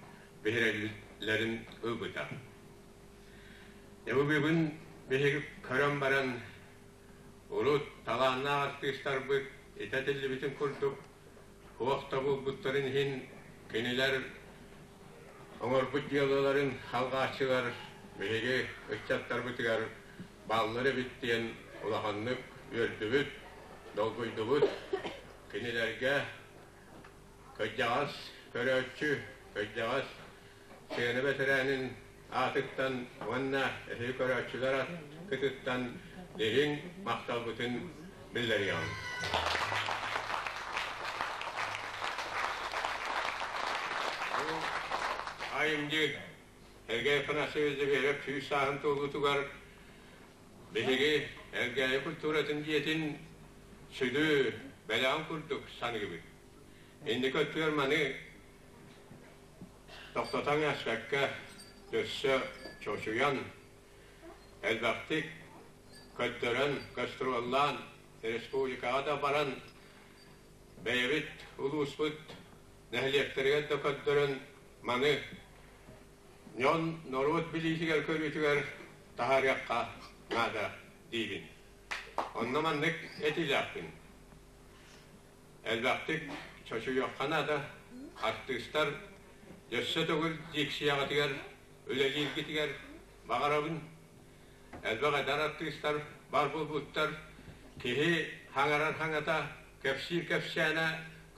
биһирэбиллэрин ылбыта. Дьэ бу бүгүн биһиги көрөн баран Урут талааннаах артыыстарбыт итэтиллибитин курдук, туох да булбуттарын иһин кинилэр оҥорбут дьыалаларын халҕааччылар биһиги ыччаттарбытыгар бааллар эбит диэн улаханнык үөрдүбүт, долгуйдубут. Кинилэргэ кырдьаҕас көрөөччү, кырдьаҕас сыана бэтэрээнин аатыттан уонна эһиги көрөөччүлэр аткытыттан дириҥ махталбытын биллэриэҕим. Айымньы Сергей Афанасьевич Зверев сүүс сааһын туолуутугар биһиги Элгээйи культуратын дьиэтин сүдү бэлэҕин курдук саныыбыт. Инники өттүгэр маны Тохтотон ааспакка, өссө чочуйан, элбэхтик көрдөрөн, гастроллаан, республикаҕа да баран, бэйэбит улууспут нэһилиэктэригэр да көрдөрөн, маны дьон норуот билиитигэр-көрүүтүгэр таһаарыахха наада диибин. Онно маннык этиилээхпин. Элбэхтик чочуйуохха наада. Артыыстар өссө төгүл дикцияҕытыгар үлэлииргитигэр баҕарабын. Элбэх эдэр артыыстар бар буолбуттар. Киһи хаҥарар хаҥата, кэпсиир кэпсээнэ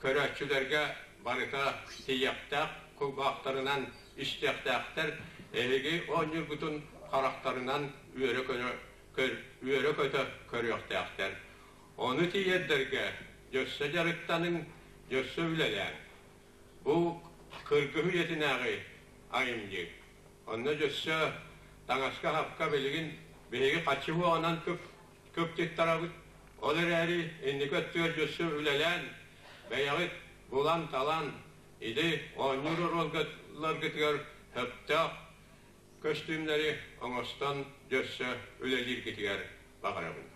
көрөөччүлэргэ барыта тиийиэхтээх кулгаахтарынан истиэхтээхтэр. Эһиги оонньуургутун харахтарынан үөрэ-көтө көрүөхтээхтэр. Ону тиийэрдэргэ дьөссө дьарыктаныҥ, дьөссө үлэлээҥ. Бу кыргыһ үйэтинээҕи айымньы. Онно дьөссө таҥаска-сапка билигин биһиги хаччы уоҕунан кыптыттарабыт. Ол эрээри инники өттүгэр дьөссө үлэлээн, бэйэҕит булан-талан, ити оонньуур оруолларгытыгар сөптөөх көстүүмнэри оҥостон дьөссө үлэлииргитигэр баҕарабын.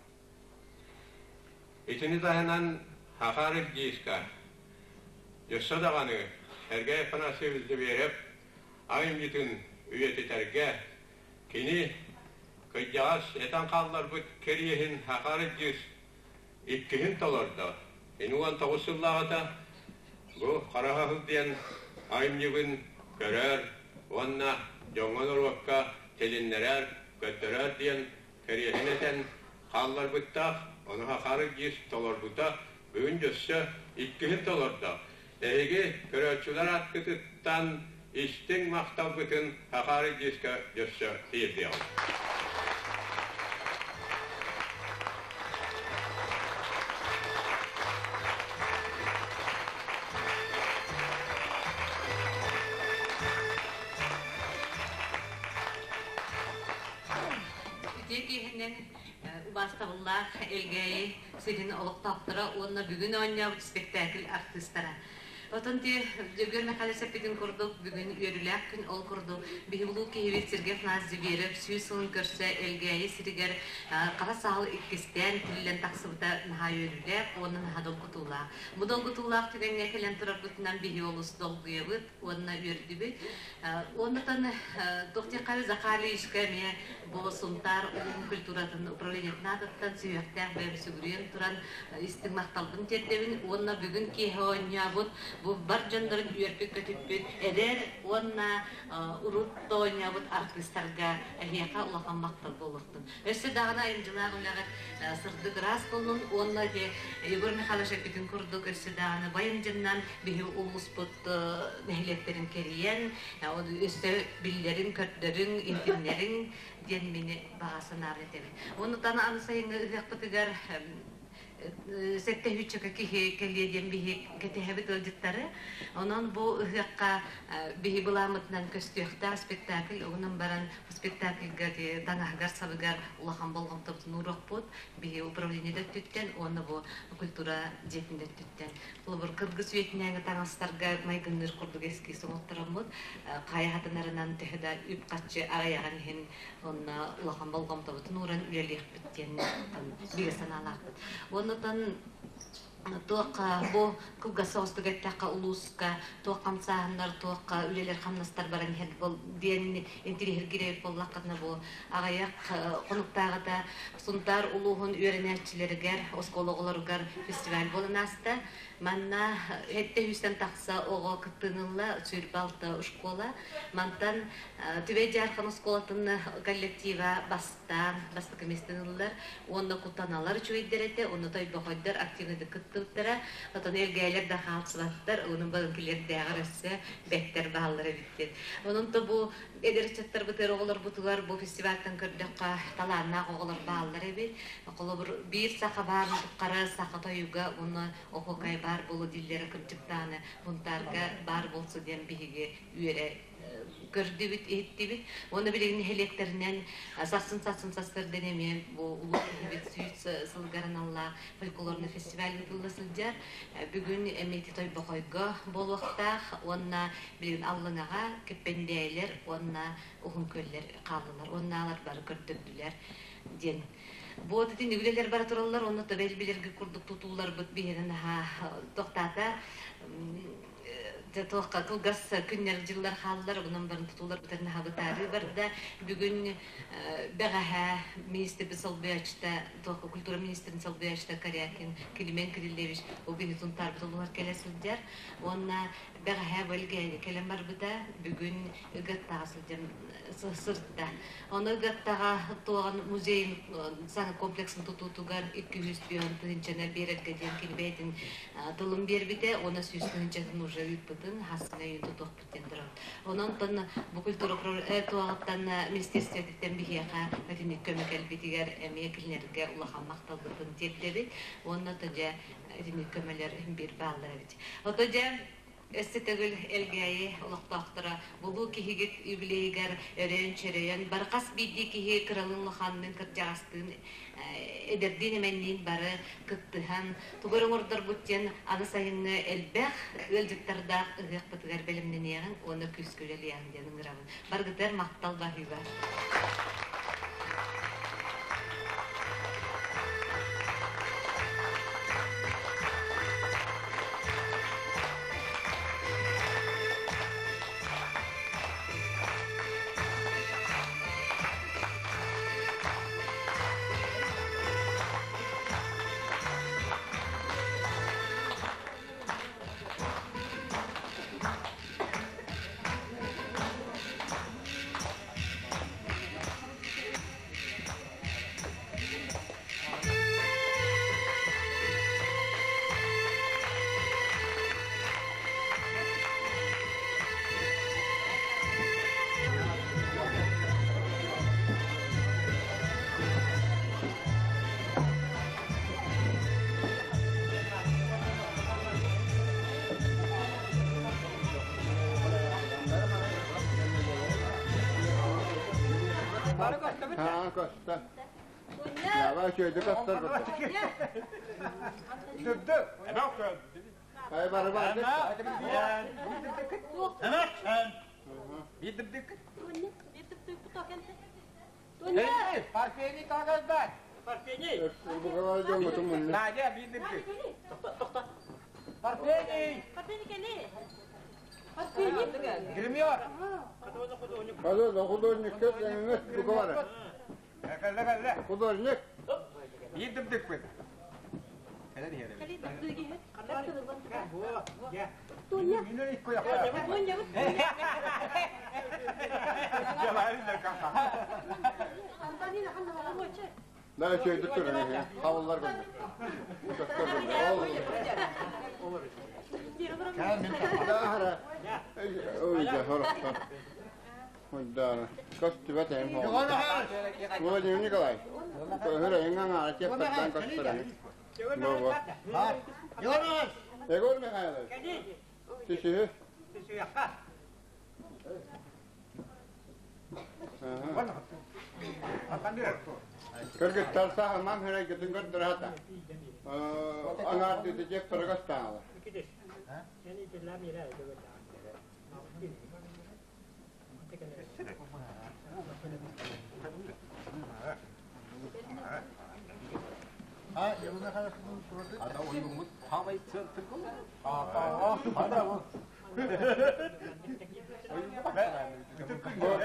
Итини таһынан Хахаров диска өссө даҕаны Сергей Афанасьевич Зверев айымньытын үйэтитэргэ кини кырдьаҕас этэн хаалларбыт кэриэһин Хахаров диск иккиһин толордо. Ини 19 сыллааҕыта бу Хара Хаһыл диэн айымньыбын көрөр уонна дьоҥҥо-норуокка тилиннэрэр, көрдөрөр диэн кэриэһин этэн хаалларбыттаах, ону Хахарык дьиз толорбута, бүгүн дьөссө иккиһин толордо. Эһиги көрөөччүлэр аткытыттан истиҥ махталбытын Хахарык дьизкэ дьөссө тиэрдиэҕим. Үтүө киэһэнэн убаастабыллаах Элгээйи сирин олохтоохторо уонна бүгүн оонньообут спектакль артыыстара. Отон ти Дьөгүөр Михайлович эппитин курдук, бүгүн үөрүүлээх күн ол курдук биһи улуу киһибит Сергей Афанасьевич Зверев сүүс сылын көрсө Элгээйи сиригэр хара саһыл иккистээн тиллэн тахсыбыта наһаа үөрүүлээх уонна наһаа долгутуулаах. Бу долгутуулаах түгэҥҥэ кэлэн турарбытынан биһи олус долгуйабыт уонна үөрдүбүт. Оннотон туох диэххэ Захарьевичка эмиэ бу Сунтаар улууһун культуратын управлениетын аатыттан сүһүөхтээх бэйэм сүгүрүйэн туран истиҥ махталбын тиэрдэбин уонна бүгүн киэһэ оонньообут Бу бар дьоннорун үөрпүт-көтүппүт эдэр уонна урут оонньообут артыыстарга эһиэхэ улахан махтал буолуохтун. Өссө даҕаны айымдьылаах үлэҕит сырдык ыраас буоллун уонна ити Егор Михайлович эппитин курдук өссө даҕаны байымдьыннан биһи улууспут нэһилиэктэрин кэрийэн өссө биллэрин, көрдөрүҥ, иһитиннэриҥ диэн мини баҕа санаабын этэбин. Оннуттан аны сайыҥҥы ыһыахпытыгар сэттэ киһи кэлиэ диэн биһи кэтэһэбит ыалдьыттары. Онон бу ыһыахха биһи былааммытынан көстүөхтээх спектакль угунан баран спектакльга таҥаһыгар-сабыгар улахан болҕомтобутун ууруохпут. Биһи управление өттүттэн уонна бу культура дьиэтин өттүттэн. Холобур, кыргыз үйэтинээҥи таҥастарга майгынныыр курдук эскиз оҥоттороммут хайа хатынарынан төһө да үп-харчы аҕыйаҕын иһин онно улахан болҕомтобутун ууран үлэлиэхпит диэн бигэ санаалаахпыт. Оннотон туохха бу кылгас соҕустук эттэххэ улууска туох хамсааһыннар, туохха үлэлэр хамнастар баран иһэр диэн интириэһиргирэбит буоллаххытына бу аҕыйах хонуктааҕыта Сунтаар улууһун үөрэнээччилэригэр, оскуола оҕолоругар фестиваль буолан ааста. Манна сэттэ сүүстэн тахса оҕо кыттыыны сүүрбэ алта школа. Мантан Түбэй Дьаархан оскуолатын коллектива бастаан бастакы миэстэни ыллар. Уонна кутаналар үчүгэйдэр этэ, уонна тойбохойдор активныйдык кыттыбыттара. Отон элгээйлэр да хаалсыбаттар, онон балыҥкилэрдээҕэр өссө бэттэр бааллар эбит диэн. Онон то бу эдэр ыччаттарбытыгар, оҕолорбутугар бу фестивальтан көрдөххө талааннаах оҕолор бааллар эбит. Холобур, биир саха баар хара саха тойуга уонна оһуокай баар буолуо дииллэрэ кырдьыктааны бунтаарга баар буолсу диэн биһиги үөрэ көрдүбүт, иһиттибит. Уонна билигин нэһилиэктэринэн сарсын-сарсын сарсыардан эмиэ бу улуу киһибит сүүс сылыгар аналлаах фольклорный фестиваль ыытылла сылдьар. Бүгүн эмиэ Тойбохойго буолуохтаах уонна билигин Аллыҥаҕа Кэппэндээлэр уонна Уһун Күөллэр хааллылар. Уоннаалар бары көрдөрдүлэр диэн. Бу итинник үлэлэр бара тураллар, уонна төбөл билэргэ курдук тутууларбыт биһиэнэ наһаа тохтаата туохха кылгас күннэр дьыллар хааллар, онон баран тутууларбытын наһаа бытаарыы барда. Бүгүн бэҕэһээ министрбит солбуйааччыта, туохха культура министрин солбуйааччыта Корякин Климент Кириллевич ол биһи Сунтаарбыт улууһар кэлэ сылдьар. Уонна бэҕэһээ бу кэлэн барбыта, бүгүн Ыгыаттаҕа сылдьан сырытта. Ону Ыгыаттаҕа туоҕан музейын саҥа комплексын тутуутугар 200 тыһыынчаны биэрэргэ диэн кини бэйэтин тылын биэрбитэ уонна 100 тыһыынчатын уже ыыппытын хассына өйүн тутуохпут диэн турар. Онон бу культура туоҕуттан министерствотыттан биһиэхэ итинник көмө кэлбитигэр эмиэ кинилэргэ улахан махталбытын тиэрдэбит уонна то дьэ итинник көмөлөр биир бааллар эбит. Ото дьэ Өссө төгүл Элгээйи олохтоохторо булуу киһигит юбилейыгар өрөөн-чөрөйөн, бархас биирдии киһи кыралыын-улаханныын, кырдьаҕастыын, эдэрдиин-эмэнниин бары кыттыһан, тугу эрэ оҥордорбут диэн аны сайыҥҥы элбэх ыалдьыттардаах ыһыахпытыгар бэлэмнэниэҕиҥ уонна күүскэ үлэлиэҕиҥ диэн ыҥырабын. Баргытыгар махтал баһыыба. Ha, көстө. Ява чөйдү көстөр. Дүрдү. Ай бары бар. Парфений кагазбат. Парфений. Надя, биддик. Парфений. Парфений кели. Парфений. Гример. Художник, художник, художник. Художник. Биддик. Кели дырдыги. Туня. Да чөйдүк көрүҥ хавыллар көрдүк. Даһара. Ой, да хорохтор. Ой, Көстүбэт эм Владимир Николай. Көһөр эҥ аңара теппеттан көстөрөҥ. Бо-бо. Егор Михайлович. Түсүһү. Кыргыттар саһамам хөрөйгөтүн көрдөрө хата. Аңар диди жеп парагастаала.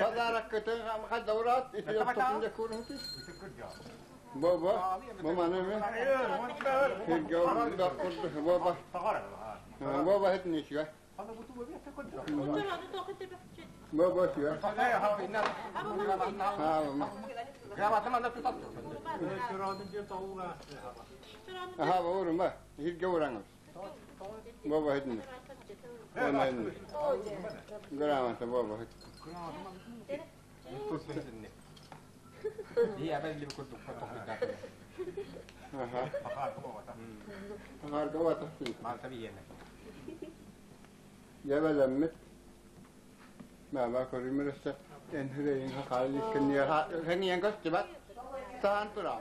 Подарок хаддаурат ити курунти. Бо-бо, бо манеме. Бо-бо. Бо-бо хетнишга. Бо-бо сия. Аха, бо урма. Хирге ураңыз. Бо-бо хетни. Бо Грамота бо-бо хет. Аха. Ахар гавата. Ябаламмит. Ма көрүмөрөсө эн хүрейин хакалык кенния хеңиен көстүбат. Саан тура.